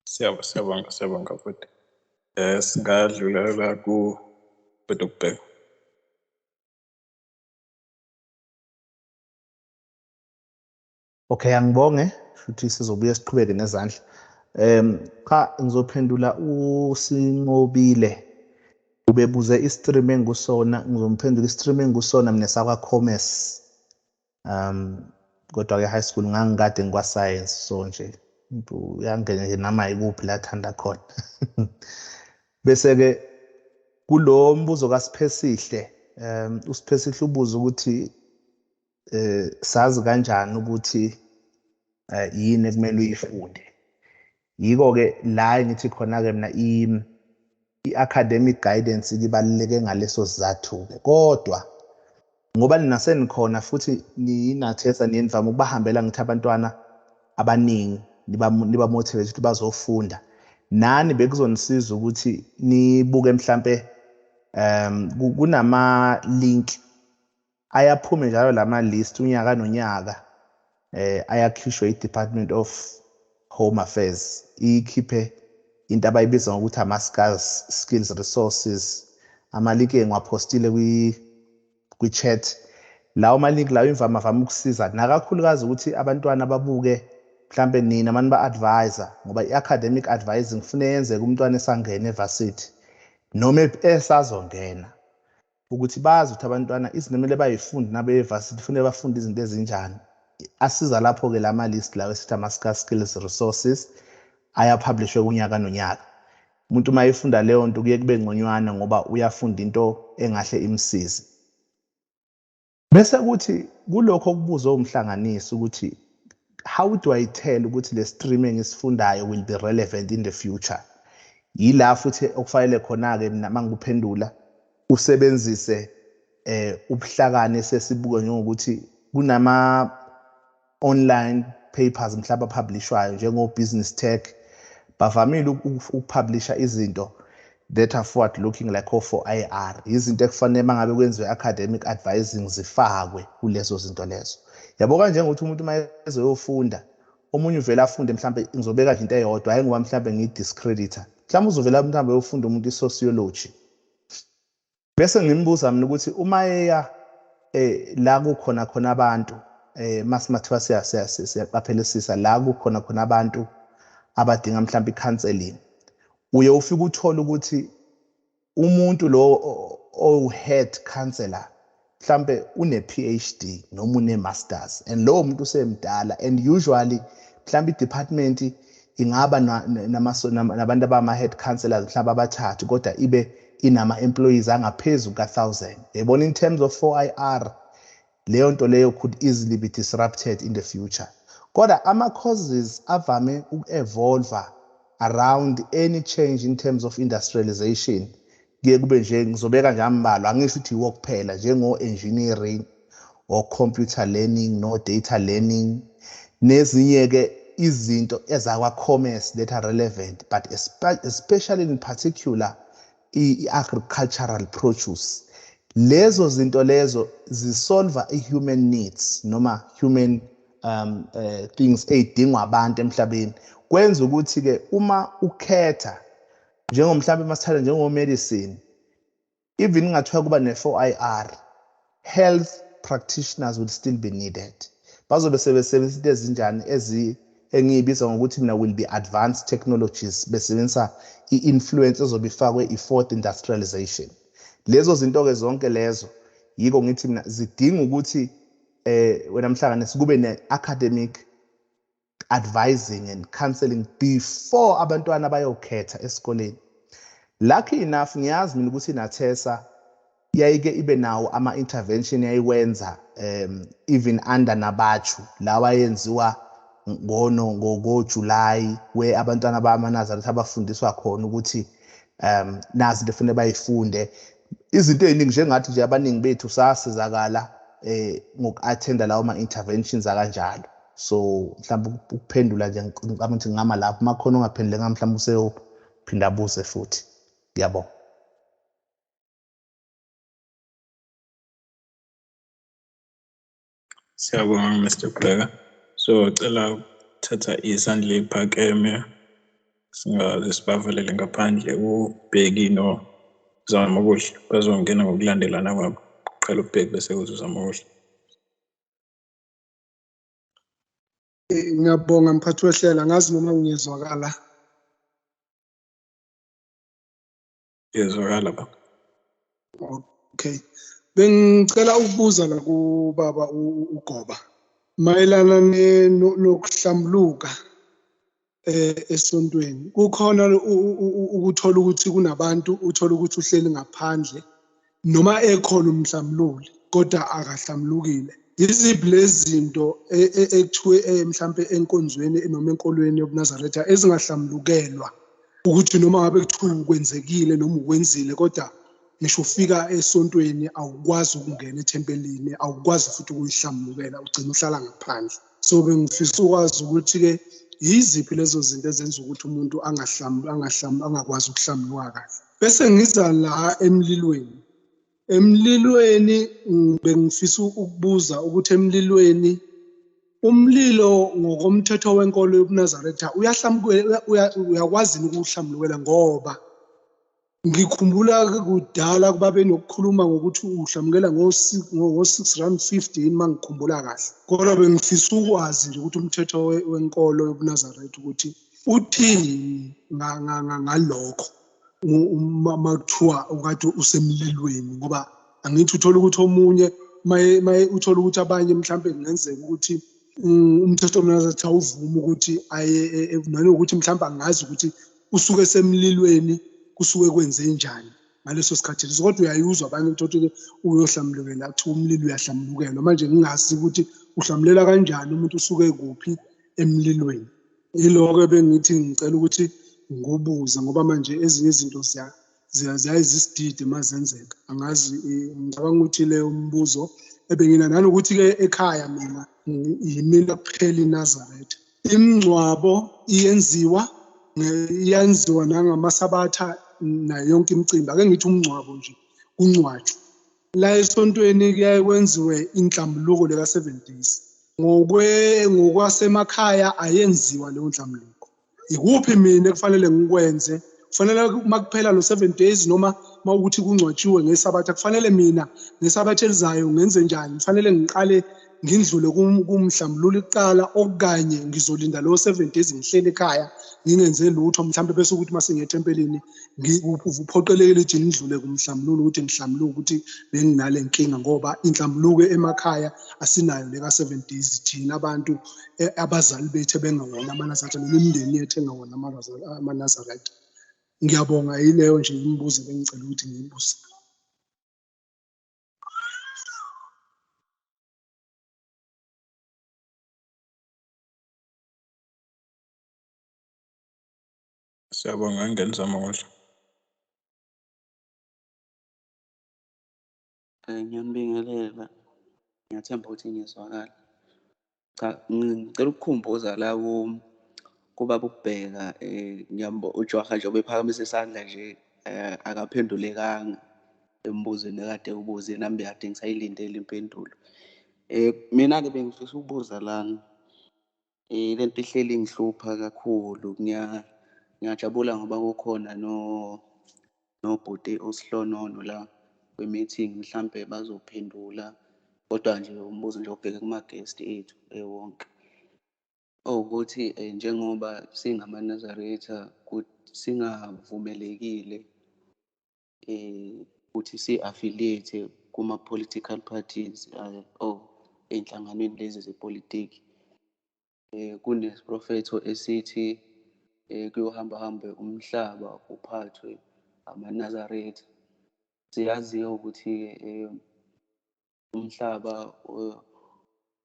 Siyabonga, siyabonga futhi. Singadlulela ku Bedokubheka. Okay, angibonge futhi sizobuye siqhubeke nezandla. Cha, ngizophendula uSinqobile. Ubebuze i-stream engusona, ngizomphendula i-stream engusona mina sakwa commerce. Kodwa ke high school ngangikade ngikwa science, so nje umuntu uyangena nje noma ikuphi la athanda khona. Bese ke kulo mbuzo kaSiphesihle, uSiphesihle ubuza ukuthi sazi kanjani ukuthi yini ekumele uyifunde. Yiko ke la ngithi khona ke mina i-academic guidance ibaluleke ngaleso sizathu ke, kodwa ngoba nina senikhona futhi niyinathesa niyenzama ukubahambela ngithi abantwana abaningi niba motivate ukuthi bazofunda, nani bekuzonisiza ukuthi nibuke mhlambe kunama link ayaphume njalo lama list unyaka nonyaka, ayakhishwa i-Department of Home Affairs, ikhiphe into abayibiza ngokuthi ama skills resources. Ama-link engiwaphostile kwi-chat, lawo ma-link lawo imvama vama ukusiza nakakhulukazi ukuthi abantwana babuke mhlambe nina mani ba-advisor, ngoba i-academic advising kufuneka yenzeke umntwana esangena evarsity noma esazongena, ukuthi bazi ukuthi abantwana izinto kumele bayifunde nabe evarsity kufuneka bafunde izinto ezinjani. Asiza lapho-ke lama list lawo esithi ama-skills resources ayapublishwe kunyaka nonyaka. Umuntu uma efunda leyo nto kuye kube ngconywana ngoba uyafunda into engahle imsize. Bese kuthi kulokho okubuzwe umhlanganisi ukuthi how do I tell ukuthi le stream engisifundayo will be relevant in the future, yila futhi okufanele khona-ke mina mangikuphendula usebenzise ubuhlakani esesibuka njengokuthi kunama online papers mhlawumbe apublishwayo njengo Business Tech, bavamile ukupublisha izinto that are forward looking like 4IR, izinto ekufanele mangabe kwenziwe academic advising zifakwe kulezo zinto lezo. Yabo kanje ukuthi umuntu uma ezoyofunda, omunye uvela afunde mhlambe, ngizobeka nje into eyodwa, hayi ngoba mhlambe ngiyi-discreditor, mhlawumbe uzovela mhlambe uyofunda umuntu i-sociology, bese ngimbuza mina ukuthi uma eya la kukhona khona abantu, masimathiwa siyaqaphelisisa la kukhona khona abantu abadinga mhlambe i-counseling, uye ufike uthole ukuthi umuntu lo owu-head counselor mhlambe une-PhD noma une-masters, and lowo muntu usemdala, and usually mhlambe i-department ingaba nabantu abama-head counselors mhlambe abathathu, kodwa ibe inama-employees angaphezu ka-1000. Yabona, in terms of 4IR, leyo nto leyo could easily be disrupted in the future. Kodwa ama-causes avame uku-evolve around any change in terms of industrialization, kuye kube nje, ngizobeka nje ambalwa, angisho ukuthi yiwo kuphela, njengo-engineering or computer learning no data learning, nezinye-ke izinto ezakwa-commerce that are relevant, but especially in particular i-agricultural produce. Lezo zinto lezo zisolva i-human needs noma human things ey'dingwa abantu emhlabeni. Kwenza ukuthi-ke uma ukhetha njengomhlambe masithatha njengo-medicine, even kungathiwa kuba ne-4IR, health practitioners will still be needed. Bazobe sebesebenzisa into ezinjani engiyibiza ngokuthi mina will be advanced technologies, besebenzisa i-influence ezobe ifakwe i-fourth industrialization. Lezo zinto-ke zonke lezo yiko ngithi mina zidinga ukuthi wena mhlanganisi kube ne-academic advising and counseling before abantwana bayokhetha esikoleni. Lucky enough ngiyazi mina ukuthi iNathesa yayike ibe nawo ama-intervention yayiwenza even under Nabachu, lawa yenziwa ngo-July, where abantwana bamaNazaretha abafundiswa khona ukuthi nazi into efanele bayifunde. Izinto ey'ningi njengathi nje abaningi bethu sasizakala ngoku-attenda lawo ma-interventions akanjalo. So mhlawumbe ukuphendula nje ngicabanga ukuthi ngama lapho, makhona ungaphenduleka mhlawumbe useyophinda abuze futhi. Ngiyabonga. Siyabonga Mr. Kubheka. So cela ukuthatha isandla ephakeme singaze sibavalele ngaphandle, uBheki noZamakuhle bazongena ngokulandelana kwabo. Qala uBheki bese kuza uZamakuhle. Ngiyabonga mphathi wehlelo, angazi noma ngiyezwakala. Ngiyezwakala baba. Okay. Bengicela ukubuza la kubaba uGoba mayelana nokuhlambuluka esontweni. Kukhona ukuthola ukuthi kunabantu uthola ukuthi uhleli ngaphandle noma ekhona umhlambululi kodwa akahlambulukile. Yiziphi lezi zinto ekuthiwe mhlambe enkonzweni noma enkolweni yobuNazaretha ezingahlambulukelwa ukuthi noma ngabe kuthiwa kwenzekile noma ukwenzile kodwa ngisho ufika esontweni awukwazi ukungena ethempelini, awukwazi futhi ukuyihlambulukela, ugcina uhlala ngaphandle. So bengifisa ukwazi ukuthi-ke yiziphi lezo zinto ezenza ukuthi umuntu angakwazi ukuhlambuluka kahle. Bese ngiza la emlilweni. Emlilweni bengifisa ukubuza ukuthi emlilweni, umlilo ngokomthetho wenkolo yobuNazaretha uyakwazi ukuwuhlambulukela? Ngoba ngikhumbula kudala kuba benokukhuluma ngokuthi uhlambulukela ngo-6 rand 15 mangikhumbula kahle. Kodwa bengifisa ukwazi nje ukuthi umthetho wenkolo yobuNazaretha ukuthi uthini ngalokho uma kuthiwa ukade usemlilweni. Ngoba angithi uthola ukuthi omunye maye uthola ukuthi abanye mhlambe kungenzeka ukuthi umthetho wobuNazaretha awuvumi ukuthi aye, nanokuthi mhlambe angazi ukuthi usuke semlilweni kusuke kwenze njani ngaleso sikhathi leso. Kodwa uyayuzwa abanye ukuthi uyohlambulukela, kuthiwa umlilo uyahlambulukelwa. Manje ngingazi ukuthi uhlambulela kanjani umuntu usuke kuphi emlilweni. Yiloko ebengithi ngicela ukuthi ngikubuze, ngoba manje ezinye izinto ziyaye zisidide uma zenzeka. Angazi, ngicabanga ukuthi leyo mbuzo ebengina. Nanokuthi-ke ekhaya mina yimina kuphela iNazaretha. Imingcwabo iyenziwa nangamasabatha nayo yonke imicimbi. Ake ngithi umngcwabo nje kungcwatshwa la esontweni kuyaye kwenziwe inhlambuluko leka 7 days. Ngokwasemakhaya ayenziwa leyo nhlambuluko. Ikuphi mina ekufanele ngikwenze? Kufanele makuphela lo 7 days noma mawukuthi kungcwatshiwe ngesabatha, kufanele mina ngesabatha elizayo ngenze njani? Kufanele ngiqale ngindlule kumhlambululi kuqala, okanye ngizolinda lo 7 days ngihlele ekhaya ngingenze lutho, mhlawumbe bese ukuthi mase ngiye ethempelini ngiphoqelekile ukuthi ngidlule kumhlambululi ukuthi ngihlambuluke ukuthi benginale nkinga. Ngoba inhlambuluko emakhaya asinayo leka 7 days thina abantu abazali bethu bengawona amaNazaretha noma imindeni yethu engawona amaNazaretha. Ngiyabonga, yileyo nje imibuzo ebengicela ukuthi ngiyibuze. Siyabonga ngenizamakuhle. Ngiyanibingelela, ngiyathemba ukuthi ngiyezwakala. Cha, ngicela ukukhumbuza la kubaba uKubheka, uJwaha nje obephakamisa isandla nje, akaphendulekanga embuzweni ekade ubuze, nami bekade ngisayilindele impendulo. Mina-ke bengifisa ukubuza lana, lento ihleli ingihlupha kakhulu. Ngiyajabula ngoba kukhona nobhuti uSihlonono la kwi-meeting, mhlampe bazophendula, kodwa nje umbuzo nje obheke kuma-guest ethu ewonke owukuthi njengoba singamaNazaretha singavumelekile ukuthi si-affiliate kuma-political parties or ey'nhlanganweni lezi zepolitiki. Kunesiprofetho esithi kuyohamba hambe umhlaba uphathwe amaNazaretha. Siyaziyo ukuthi umhlaba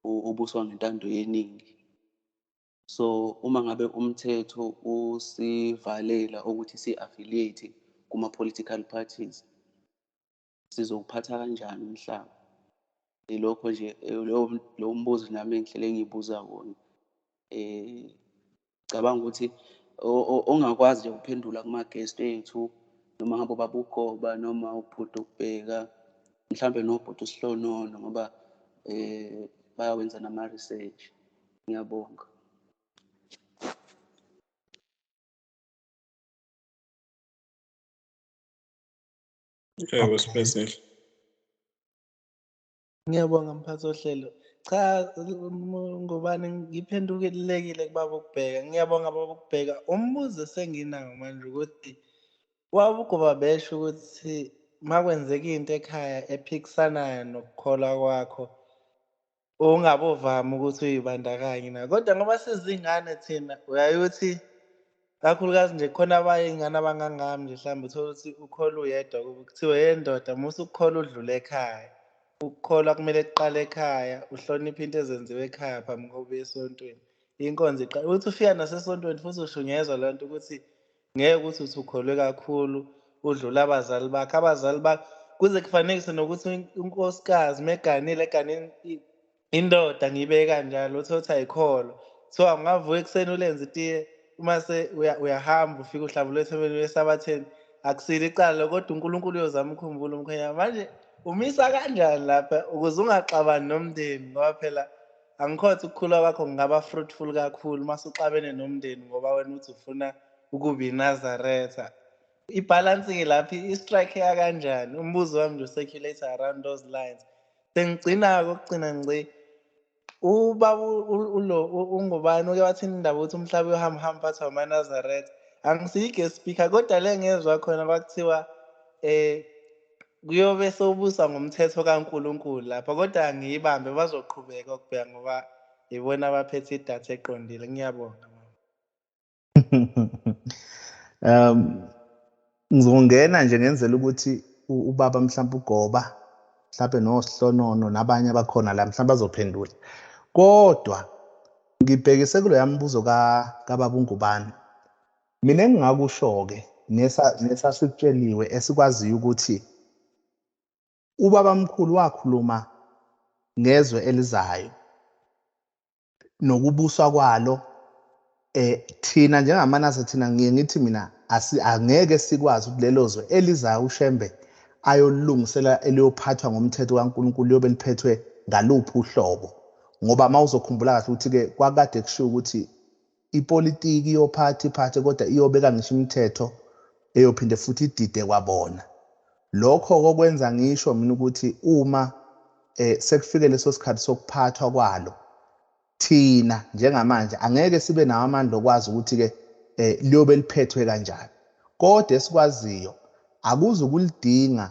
ubuswa ngentando yeningi. So uma ngabe umthetho usivalela ukuthi si-affiliate kuma-political parties, sizowuphatha kanjani umhlaba? Ilokho nje lowo mbuzo nami engihlele ngiyibuza wona. Cabanga ukuthi ongakwazi nje ukuphendula kuma-guest ethu, noma ngabe ubaba uGoba noma ubhuti ukubheka, mhlambe nobhuti uSihlonono, ngoba bayawenza nama-research. Ngiyabonga. Yebo, Siphesihle. Ngiyabonga mphathi ohlelo. Cha, ngobani ngiphendulekile kubaba ukubheka. Ngiyabonga baba ukubheka. Umbuzo esenginawo manje ukuthi ubaba uGoba besho ukuthi makwenzeka into ekhaya ephikisanayo nokukholwa kwakho, ungabe uvama ukuthi uyibandakanye nayo. Kodwa ngoba sizingane thina, uyaye uthi kakhulukazi nje khona abayingane abangangami nje, mhlawumbe uthole ukuthi ukholwa uyedwa, kuthiwe yendoda musa ukukholwa udlule ekhaya. Ukukholwa kumele kuqale ekhaya, uhloniphe into ezenziwe ekhaya phambi kokuya esontweni. Inkonzo iqala uthi ufika nasesontweni futhi ushunyezwa loo nto ukuthi ngeke ukuthi uthi ukholwe kakhulu udlule abazali bakho. Abazali bakho kuze kufanekise nokuthi unkosikazi meganile eganeni indoda ngiyibeke kanjalo, uthole ukuthi ayikholwa. Kuthiwa ungavuka ekuseni ulenze itiye, uma se uyahamba ufike uhlambulule ethempelini esabatheni, akusilo icala kodwa uNkulunkulu uyozama ukukhumbula umkhwenyana. Manje umisa kanjani lapha ukuze ungaxabani nomndeni, ngoba phela angikhothi ukukhula kwakho kungaba fruitful kakhulu uma usuxabene nomndeni ngoba wena uthi ufuna ukuba iNazaretha. Ibhalansi-ke lapha i-strike kanjani? Umbuzo wami nje u-circulate around those lines. Sengigcina-ke okugcina ngci, ubaba ulo ungubani uke wathini indaba ukuthi umhlaba uyohamba hamba phathwa amaNazaretha. Angisiyo i-guest speaker kodwa le ngezwa khona kwakuthiwa kuyobe sewubuswa ngomthetho kaNkulunkulu lapha, kodwa angiyibambe, bazoqhubeka ukubheka ngoba ibona abaphethe idatha eqondile. Ngiyabonga. Ngizongena nje ngenzela ukuthi ubaba mhlawumbe uGoba, mhlawumbe noSihlonono nabanye abakhona la mhlawumbe bazophendula. Kodwa ngibhekise kuloya mbuzo kababa uNgubane. Mina engingakusho-ke nesasitsheliwe esikwaziyo ukuthi ubaba mkhulu wakhuluma ngezwe elizayo nokubuswa kwalo. Thina njengamanasa, thina ngiye ngithi mina angeke sikwazi ukuthi lelo zwe elizayo uShembe ayolungisela eliyophathwa ngomthetho kaNkulunkulu liyobe liphethwe ngaluphi uhlobo, ngoba uma uzokhumbula kahle ukuthi-ke kwakade kushiwo ukuthi ipolitiki iyophatha iphathe kodwa iyobeka ngisho imithetho eyophinde futhi idide kwabona. Lokho kokwenza ngisho mina ukuthi uma sekufike leso sikhathi sokuphathwa kwalo, thina njengamanje angeke sibe nawo amandla okwazi ukuthi-ke liyobe liphethwe kanjani. Kodwa esikwaziyo akuzukulidinga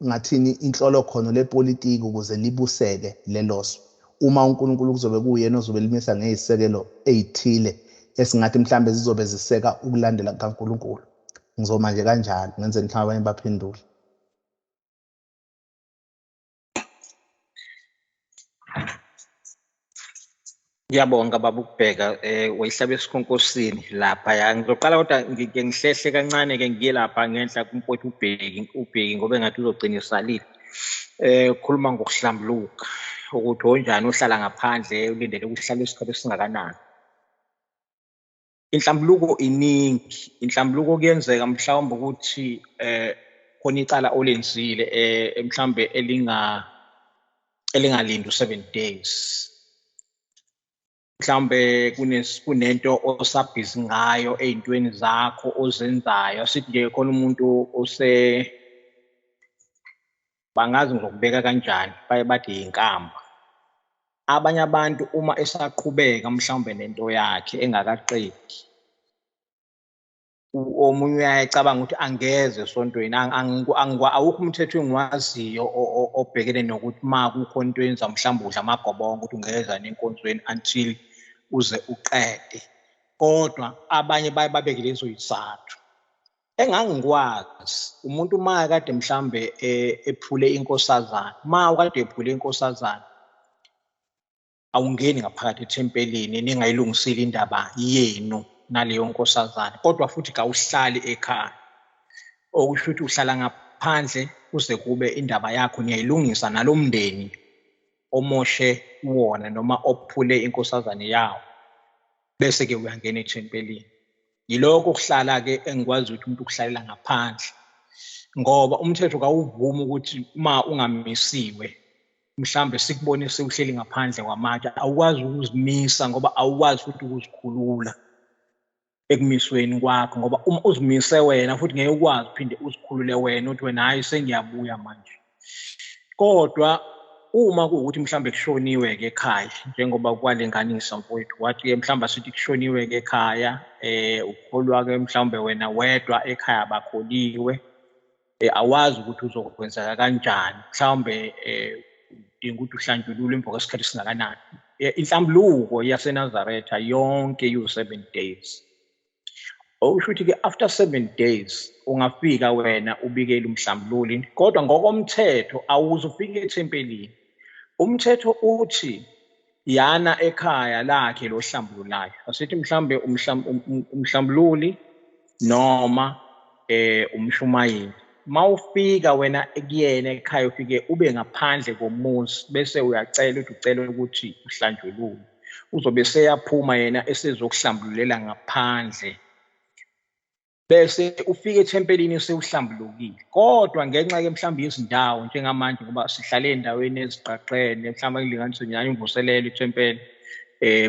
ngathini inhlolokhono lepolitiki ukuze libuseke lelozwe, uma uNkulunkulu kuzobe kuyena ozobe limisa ngezisekelo ezithile esingathi mhlambe zizobe ziseka ukulandela kaNkulunkulu. Ngizoma nje kanjalo ngenze mhlawumbe abanye baphendule. Ngiyabonga baba ukubheka, wayihlaba esikhonkosini lapha. Ya, ngizoqala kodwa ngike ngihlehle kancane ke ngiye lapha ngenhla kumfowethu uBheki ngoba engathi uzogcina esalile. Khuluma ngokuhlambuluka ukuthi onjani ohlala ngaphandle ulindele ukuhlala isikhathi esingakanani. Inhlambuluko iningi, inhlambuluko kuyenzeka mhlawumbe ukuthi khona icala olenzile mhlawumbe elingalindi u7 days. Mhlawumbe kunento osabhizi ngayo ey'ntweni zakho ozenzayo. Asithi nje khona umuntu bangazi ngizokubeka kanjani, baye bathi yinkamba. Abanye abantu uma esaqhubeka mhlawumbe nento yakhe engakaqedi, omunye uyacabanga ukuthi angeze esontweni, awukho umthetho engiwaziyo obhekene nokuthi ma kukhona into oyenza mhlawumbe udla amagobongo ukuthi ungeza nenkonzweni until uze uqede. Kodwa abanye baye babeke lezo yizathu. Engangikwazi umuntu uma kade mhlambe ephule inkosazana, uma kade ephule inkosazana awungeni ngaphakathi ethempelini ningayilungisile indaba yenu naleyo nkosazana, kodwa futhi kawuhlali ekhaya, okusho ukuthi uhlala ngaphandle kuze kube indaba yakho niyayilungisa nalomndeni omoshe wona noma ophule inkosazane yawo. Bese-ke uyangena ethempelini. Yilokho kuhlala-ke engikwazi ukuthi umuntu ukuhlalela ngaphandle, ngoba umthetho kawuvumi ukuthi uma ungamisiwe mhlambe sikubone sewuhleli ngaphandle kwamatshe, awukwazi ukuzimisa ngoba awukwazi futhi ukuzikhulula ekumisweni kwakho, ngoba uma uzimise wena futhi ngeke ukwazi uphinde uzikhulule wena uthi wena hhayi sengiyabuya manje. Kodwa uma kuwukuthi mhlambe kushoniwe-ke ekhaya, njengoba kwalinganisa mfowethu wathi-ke mhlawumbe asithi kushoniwe-ke ekhaya, ukholwa-ke mhlawumbe wena wedwa ekhaya abakholiwe, awazi ukuthi uzokwenzeka kanjani, mhlawumbe udinga ukuthi uhlanjululwe emva kwesikhathi esingakanani. Inhlambuluko yaseNazaretha yonke iwu-7 days. Okusho ukuthi-ke after 7 days ungafika wena ubikele umhlambululi, kodwa ngokomthetho awuze ufike ethempelini. Umthetho uthi yana ekhaya lakhe lo hlambululayo. Asithi mhlambe umhlambululi noma umshumayeli. Mawufika wena kuyena ekhaya ufike ube ngaphandle komuzi bese uyacela ukuthi ucela ukuthi uhlanjululwe. Uzobe seyaphuma yena esezokuhlambululela ngaphandle. Bese ufike ethempelini sewuhlambulukile. Kodwa ngenxa ke mhlawumbe yezindawo njengamanje ngoba sihlale endaweni eziqaqene, mhlawumbe kulinganiswe nyanya imvuselelo ithempeli,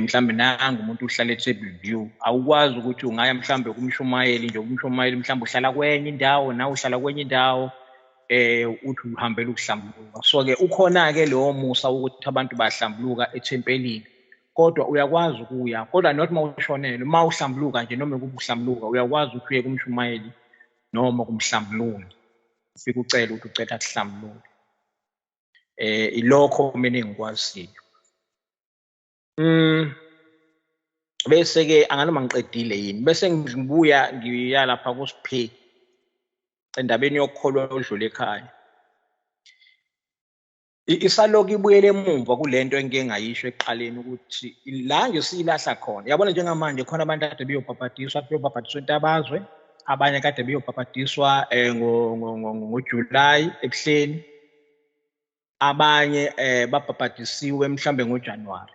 mhlawumbe nanga umuntu uhlala eTable View, awukwazi ukuthi ungaya mhlawumbe kumshumayeli nje, umshumayeli mhlawumbe uhlala kwenye indawo nawe uhlala kwenye indawo, uthi uhambela ukuhlambuluka. So ke ukhona ke lowo musa ukuthi abantu bahlambuluka ethempelini, kodwa uyakwazi ukuya, kodwa not mawushonele, uma uhlambuluka nje noma ukuhlambuluka uyakwazi ukuthi uye kumshumayeli noma kumhlambululi, ufike ucele ukuthi ucela akuhlambulule. Ilokho mina engikwaziyo. Bese ke anganoma ngiqedile yini, bese ngibuya ngiya lapha kuSiphe endabeni yokukholwa odlule ekhaya. Isaloku ibuyele emumva kulento engike ngayisho ekuqaleni ukuthi la nje siyilahla khona. Yabona njengamanje khona abantu kade beyobhabhadiswa, beyobhabhadiswa eNtabazwe, abanye kade beyobhabhadiswa ngoJuly ebuhleni, abanye babhabhadisiwe mhlambe ngoJanuary.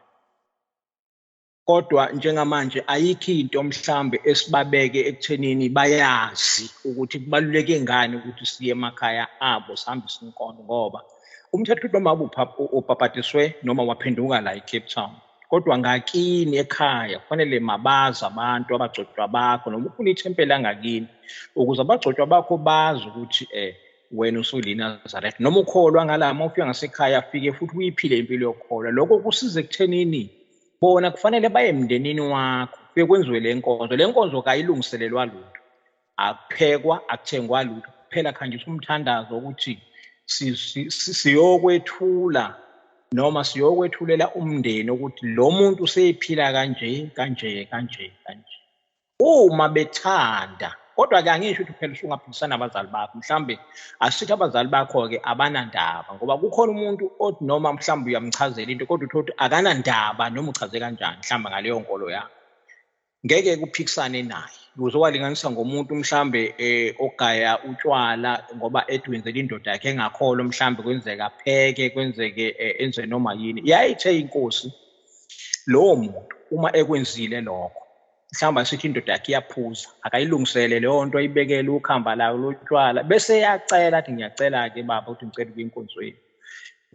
Kodwa njengamanje ayikho into mhlambe esibabeke ekuthenini bayazi ukuthi kubaluleke ngani ukuthi siye emakhaya abo sihambise inkonzo, ngoba umthetho noma ubhabhadiswe noma waphenduka la eCape Town, kodwa ngakini ekhaya kufanele mabazi abantu abagcotshwa bakho, noma ufuna ithempeli angakini ukuze abagcotshwa bakho bazi ukuthi wena usuliNazaretha, noma ukholwa ngala uma ufika ngasekhaya afike futhi uyiphile impilo yokukholwa. Lokho kusiza ekuthenini bona kufanele baye emndenini wakho kufike kwenziwe le nkonzo. Le nkonzo kayilungiselelwa lutho, akuphekwa, akuthengwa lutho, kuphela khanjiswa umthandazo ukuthi siyokwethula noma siyokwethulela umndeni ukuthi lo muntu usephila kanje kanje kanje kanje uma bethanda. Kodwa ke angisho ukuthi phela usungaphilisana abazali bakho, mhlambe asithi abazali bakho ke abanandaba, ngoba kukhona umuntu othi noma mhlambe uyamchazela into kodwa uthola ukuthi akanandaba noma uchaze kanjani mhlambe ngaleyo nkolo yakho, ngeke kuphikisane naye. Uzowalinganisa ngomuntu mhlambe ogaya utshwala ngoba ethi wenzela indoda yakhe engakholwa, mhlambe kwenzeka apheke, kwenzeke enze noma yini. Yayithe inkosi lowo muntu uma ekwenzile lokho, mhlawumbe asithi indoda yakhe iyaphuza, akayilungisele leyo nto, ayibekele ukhamba layo lotshwala, bese eyacela athi ngiyacela-ke baba ukuthi ngicela ukuya enkonzweni.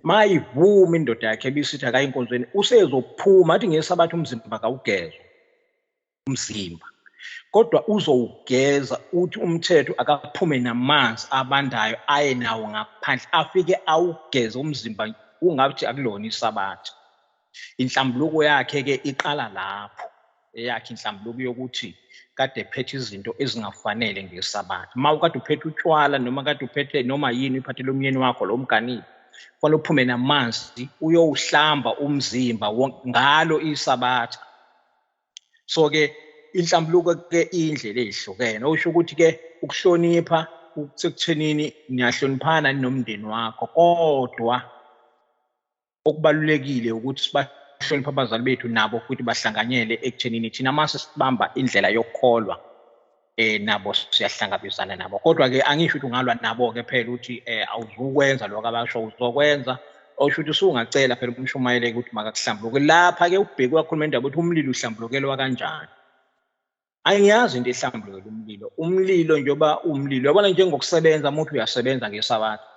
Mayivuma indoda yakhe ebisithi akayi enkonzweni, usezophuma athi ngesabatha umzimba kawugezwa umzimba, kodwa uzowugeza. Uthi umthetho akaphume namanzi abandayo aye nawo ngaphandle, afike awugeze umzimba kungathi akulona isabatha. Inhlambuluko yakhe ke iqala lapho, eyakhe inhlambuluko yokuthi kade ephethe izinto ezingafanele ngesabatha. Uma ukade uphethe utshwala noma kade uphethe noma yini uphathele umyeni wakho lo mganile, kufanele uphume namanzi uyowuhlamba umzimba ngalo isabatha. So ke inhlambuluko ke indlela ezihlukene, okusho ukuthi ke ukuhlonipha kusekuthenini niyahloniphana nomndeni wakho, kodwa okubalulekile ukuthi sibahloniphe abazali bethu nabo futhi bahlanganyele ekuthenini thina mase sibamba indlela yokukholwa nabo siyahlangabezana nabo. Kodwa ke angisho ukuthi ungalwa nabo ke phela ukuthi awuzukwenza lokho abasho, uzokwenza. Osho ukuthi usungacela phela umshumayeli ukuthi makakuhlambuluke. Lapha-ke ubheki wakhuluma indaba ukuthi umlilo uhlambulukelwa kanjani. Angiyazi into ehlambulukela umlilo. Umlilo njengoba umlilo, uyabona njengokusebenza, umuntu uyasebenza ngeSabatha.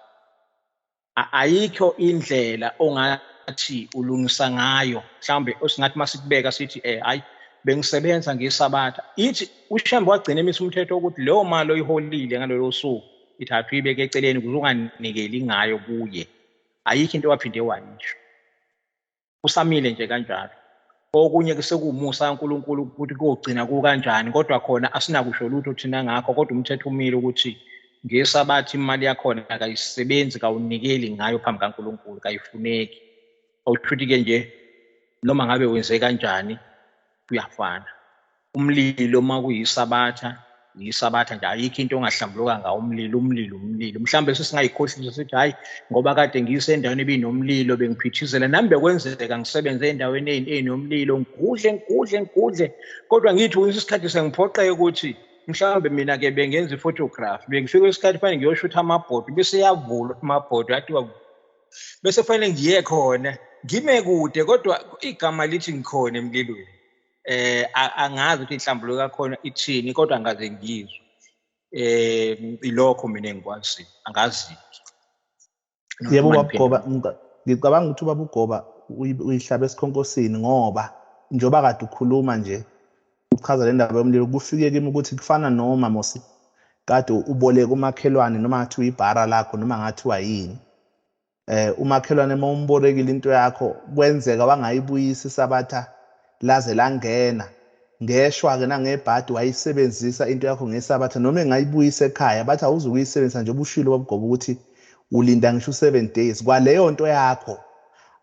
Ayikho indlela ongathi ulungisa ngayo. Mhlawumbe osingathi masikubeka sithi hayi bengisebenza ngeSabatha. Ithi uShembe wagcina emisa umthetho ukuthi leyo mali oyiholile ngalolo suku ithathwe ibeke eceleni ukuze unganikeli ngayo kuye. Ayikho into waphinde wayisho. Usamile nje kanjalo. Okunye kusekuwumusa kaNkulunkulu ukuthi kuyogcina kukanjani, kodwa khona asinakusho lutho thina ngakho, kodwa umthetho umile ukuthi ngeSabatha imali yakhona akayisebenzi, kawunikeli ngayo phambi kaNkulunkulu, kayifuneki. Awushuthi-ke nje noma ngabe wenze kanjani kuyafana. Umlilo uma kuyiSabatha, yiSabatha nje, ayikho into ongahlambuluka ngawo umlilo, umlilo, umlilo. Mhlawumbe sesingayikhohlisa sithi hhayi ngoba kade ngisendaweni ebinomlilo bengiphithizela, nami bekwenzeka ngisebenze endaweni enomlilo, ngigudle ngigudle ngigudle, kodwa ngithi kwesinye isikhathi sengiphoqeke ukuthi mhlawumbe mina-ke bengenza i-photography, bengifika isikhathi fanele ngiyoshutha amabhodo, bese yavulwa amabhodo athiwa bese fanele ngiye khona ngime kude, kodwa igama lithi ngikhona emlilweni. Angazi ukuthi inhlambuluko yakhona ithini, kodwa angaze ngizwe. Ilokho mina engikwaziyo, angazi. Yebo babugoba, ngicabanga ukuthi ubabugoba uyihlabe esikhonkosini, ngoba njengoba kade ukhuluma nje uchaza le ndaba yomlilo, kufike kimi ukuthi kufana noma mosi kade uboleka umakhelwane, noma ngathi uyibhara lakho noma ngathiwa yini. Umakhelwane uma umbolekile into yakho kwenzeka wangayibuyisa iSabatha laze langena, ngeshwa-ke nangebhadi wayisebenzisa into yakho ngeSabatha, noma engayibuyisa ekhaya bathi awuzukuyisebenzisa nje, ubushilo babugoba ukuthi ulinda ngisho u7 days kwaleyo nto yakho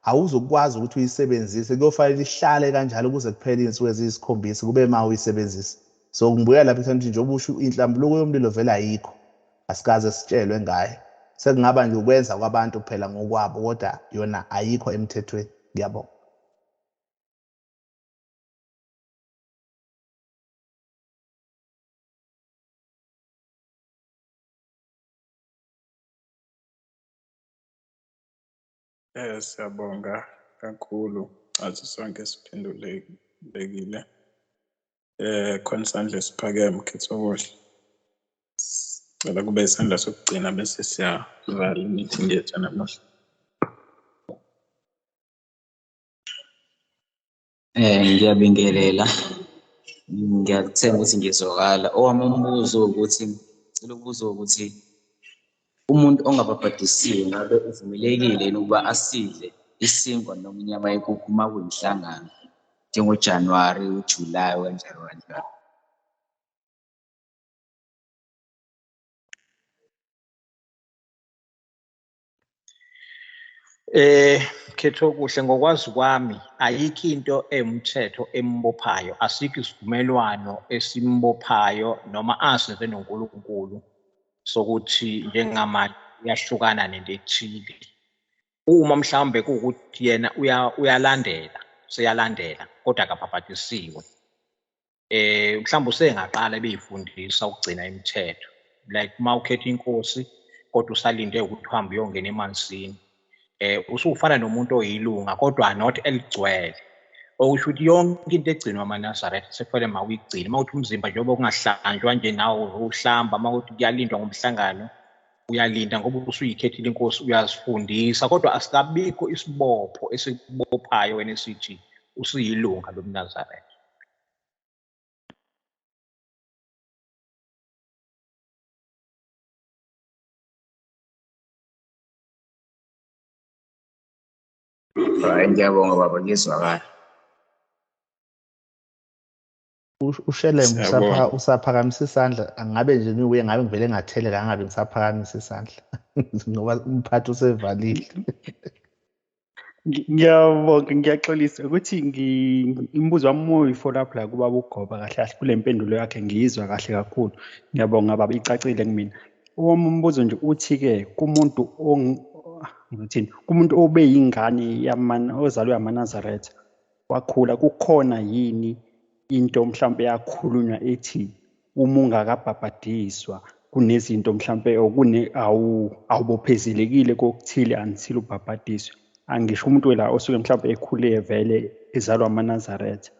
awuzukwazi ukuthi uyisebenzise, kuyofanele ihlale kanjalo kuze kuphele iy'nsuku eziyisikhombisa kube ma uyisebenzisa. So ngibuya lapho ekutheni njengoba usho inhlambuluko yomlilo vele ayikho, asikaze sitshelwe ngayo, sekungaba nje ukwenza kwabantu kuphela ngokwabo, kodwa yona ayikho emthethweni. Ngiyabonga. Siyabonga kakhulu. Athi sonke siphendulekile. Khona isandla esiphakeme Khethokuhle. Cela kube isandla sokugcina bese siyavala i-meeting yethu namuhla. Ngiyabingelela. Ngiyakuthemba ukuthi ngizwakala. Owami umbuzo ukuthi ngicela ukubuza ukuthi umuntu ongabhabhadisiwe ngabe uvumelekile yini ukuba asidle isinkwa noma inyama yenkukhu uma kuyimhlangano njengoJanuwari, uJulayi kanjalo kanjalo? Khethokuhle, ngokwazi kwami ayikho into ewumthetho embophayo, asikho isivumelwano esimbophayo noma asenze noNkulunkulu sokuthi njengamanje uyahlukana nento ethile. Uma mhlawumbe kuwukuthi yena uyalandela, seyalandela kodwa akabhabhadisiwe, mhlawumbe usengaqala ebeyifundisa ukugcina imithetho, like uma ukhetha inkosi kodwa usalinde ukuthi uhambe uyongena emanzini, usufana nomuntu oyilunga kodwa not eligcwele, okusho ukuthi yonke into egcinwa amaNazaretha sekufanele mawuyigcine. Uma uthi umzimba njengoba kungahlanjwa nje nawe uhlamba, uma uthi kuyalindwa ngomhlangano uyalinda ngoba usuyikhethile inkosi, uyazifundisa, kodwa asikabikho isibopho esikubophayo wena esithi usuyilunga lomNazaretha. Hayi, ngiyabonga baba, ngizwakala. Ushelembe usaphakamisa isandla, angabe nje ngibuye ngabe ngivele ngatheleka angabe ngisaphakamisa isandla ngoba umphathi usevalile. Ngiyabonga, ngiyaxolisa ukuthi imibuzo wami uyi-follow up la kubaba uGoba kahle kahle kule mpendulo yakhe ngiyizwa kahle kakhulu. Ngiyabonga baba, icacile kumina. Owami umbuzo nje uthi-ke kumuntu ngithini, kumuntu obeyingane ozalwe amaNazaretha wakhula, kukhona yini into mhlawumbe yakhulunywa ethi uma ungakabhabhadiswa kunezinto mhlawumbe awubophezelekile kokuthile until ubhabhadiswe? Angisho umuntu la osuke mhlawumbe ekhule vele ezalwa amaNazaretha,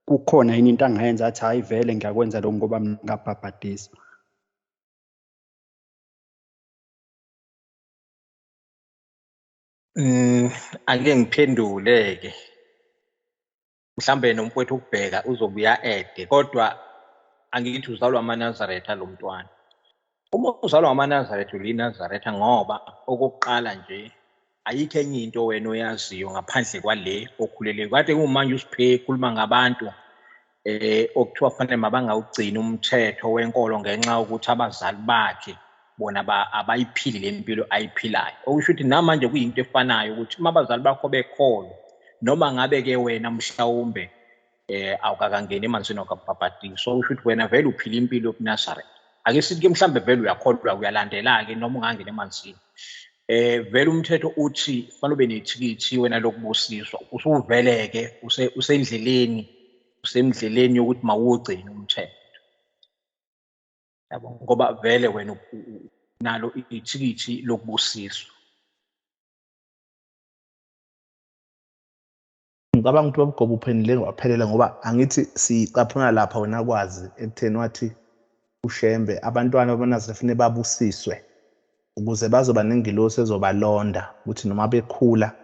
kukhona yini into angayenza athi hayi vele ngiyakwenza lokho ngoba mina ngabhabhadiswa? Ake ngiphendule-ke, mhlambe nomfowethu ukubheka uzobuya ede, kodwa angithi uzalwa amaNazaretha lo mntwana. Uma uzalwa amaNazaretha uliNazaretha, ngoba okokuqala nje ayikho enye into wena oyaziyo ngaphandle kwale okhulele. Kade kumanje usiphe khuluma ngabantu okuthiwa kufanele mabangawugcini umthetho wenkolo ngenxa yokuthi abazali bakhe bona abayiphili le mpilo ayiphilayo. Okusho ukuthi namanje kuyinto efanayo ukuthi uma abazali bakho bekholwa, noma ngabe-ke wena mhlawumbe awukakangeni emanzini awukabhabhadiswa, okusho ukuthi wena vele uphila impilo yobuNazaretha. Ake sithi-ke mhlawumbe vele uyakholwa uyalandela-ke noma ungangena emanzini. Vele umthetho uthi kufanele ube nethikithi wena lokubusiswa, usuvele-ke usendleleni, usemdleleni yokuthi mawugcine umthetho. Yabo, ngoba vele wena nalo ithikithi lokubusiswa. Ngicabanga ukuthi babugoba uphendule waphelela, ngoba angithi sicaphuna lapha wena kwazi ekutheni wathi uShembe abantwana babaNazaretha kufanele babusiswe ukuze bazoba nengilosi ezobalonda ukuthi noma bekhula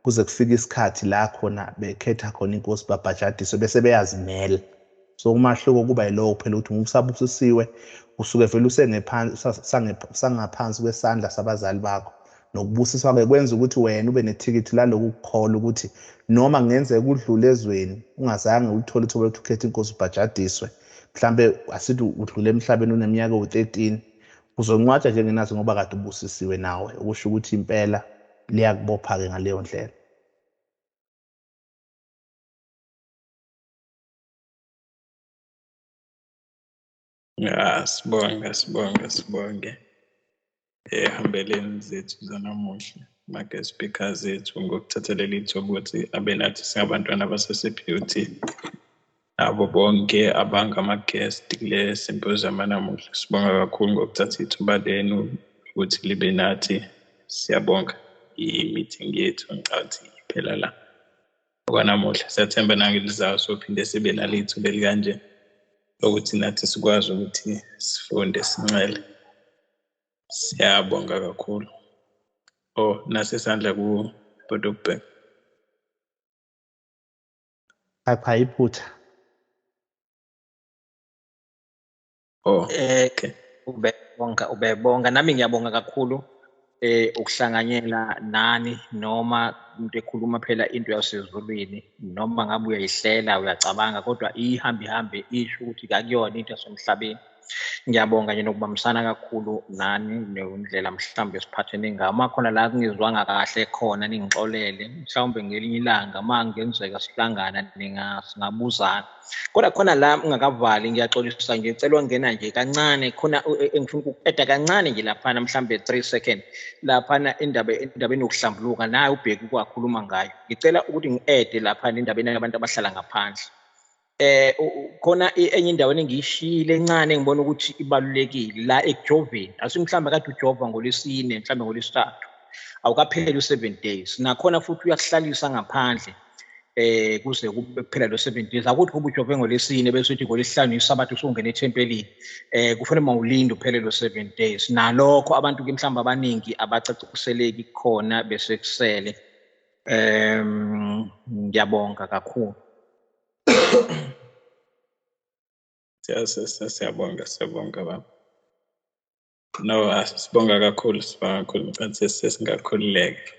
kuze kufike isikhathi la khona bekhetha khona inkosi babhajadiswe bese beyazimela. So umahluko kuba yilowo kuphela ukuthi ngoba usabusisiwe usuke vele usengephansi sangaphansi kwesandla sabazali bakho. Nokubusiswa-ke kwenza ukuthi wena ube nethikithi laloku kukholwa ukuthi noma kungenzeka udlule ezweni ungazange ulithole ithuba lokuthi ukhethe inkosi ubhajadiswe, mhlambe asithi udlule emhlabeni uneminyaka ewu-13, uzonqwatshwa njengenazi ngoba kade ubusisiwe nawe, okusho ukuthi impela liyakubopha-ke ngaleyo ndlela. Ya, sibonge sibonge sibonge ehambeleni zethu zanamuhla, ma-guest speakers ethu ngokuthatha leli thuba ukuthi abe nathi singabantwana base-CPUT, nabo bonke abangama-guest kule symposium yanamuhla. Sibonga kakhulu ngokuthatha ithuba lenu ukuthi libe nathi. Siyabonga. I-meeting yethu ngicabanga ukuthi iphela la okwanamuhla. Siyathemba nangelizayo sophinde sibe nalo ithuba elikanje lokuthi nathi sikwazi ukuthi sifunde sincele. Siyabonga kakhulu. Oh, nasi isandla ku-Bhuti Ukubheka. Cha, iphutha. Oh, okay. Ubebonga, ubebonga. Nami ngiyabonga kakhulu ukuhlanganyela nani, noma umuntu ekhuluma phela into yasezulwini, noma ngabe uyayihlela uyacabanga, kodwa ihambe ihambe isho ukuthi akuyona into yasemhlabeni. Ngiyabonga nje nokubambisana kakhulu nani nendlela mhlawumbe siphathene ngayo. Uma khona la kungizwanga kahle khona ningixolele, mhlawumbe ngelinye ilanga uma kungenzeka sihlangana singabuzana. Kodwa khona la ungakavali ngiyaxolisa nje, ngicela ukungena nje kancane khona engifuna ukuqeda kancane nje laphana, mhlawumbe 3 seconds laphana endabeni yokuhlambuluka naye uBheki ukwakhuluma ngayo. Ngicela ukuthi ngi-ede laphana endabeni yabantu abahlala ngaphandle. Khona enye indawo engiyishiyile encane engibona ukuthi ibalulekile la ekujoveni. Asi mhlawumbe kade ujova ngoLwesine, mhlawumbe ngoLwesithathu, awukapheli u-7 days. Nakhona futhi uyakuhlalisa ngaphandle kuze kube kuphela lo 7 days. Akuthi kuba ujove ngoLwesine bese uthi ngoLwesihlanu isabatha usungena ethempelini, kufanele mawulinde uphele lo 7 days. Nalokho abantu ke mhlawumbe abaningi abacaciseleki khona bese kusele. Ngiyabonga kakhulu. Siyabonga, siyabonga baba. No, sibonga kakhulu, sibonga kakhulu. Ngicela sesingakhululeka.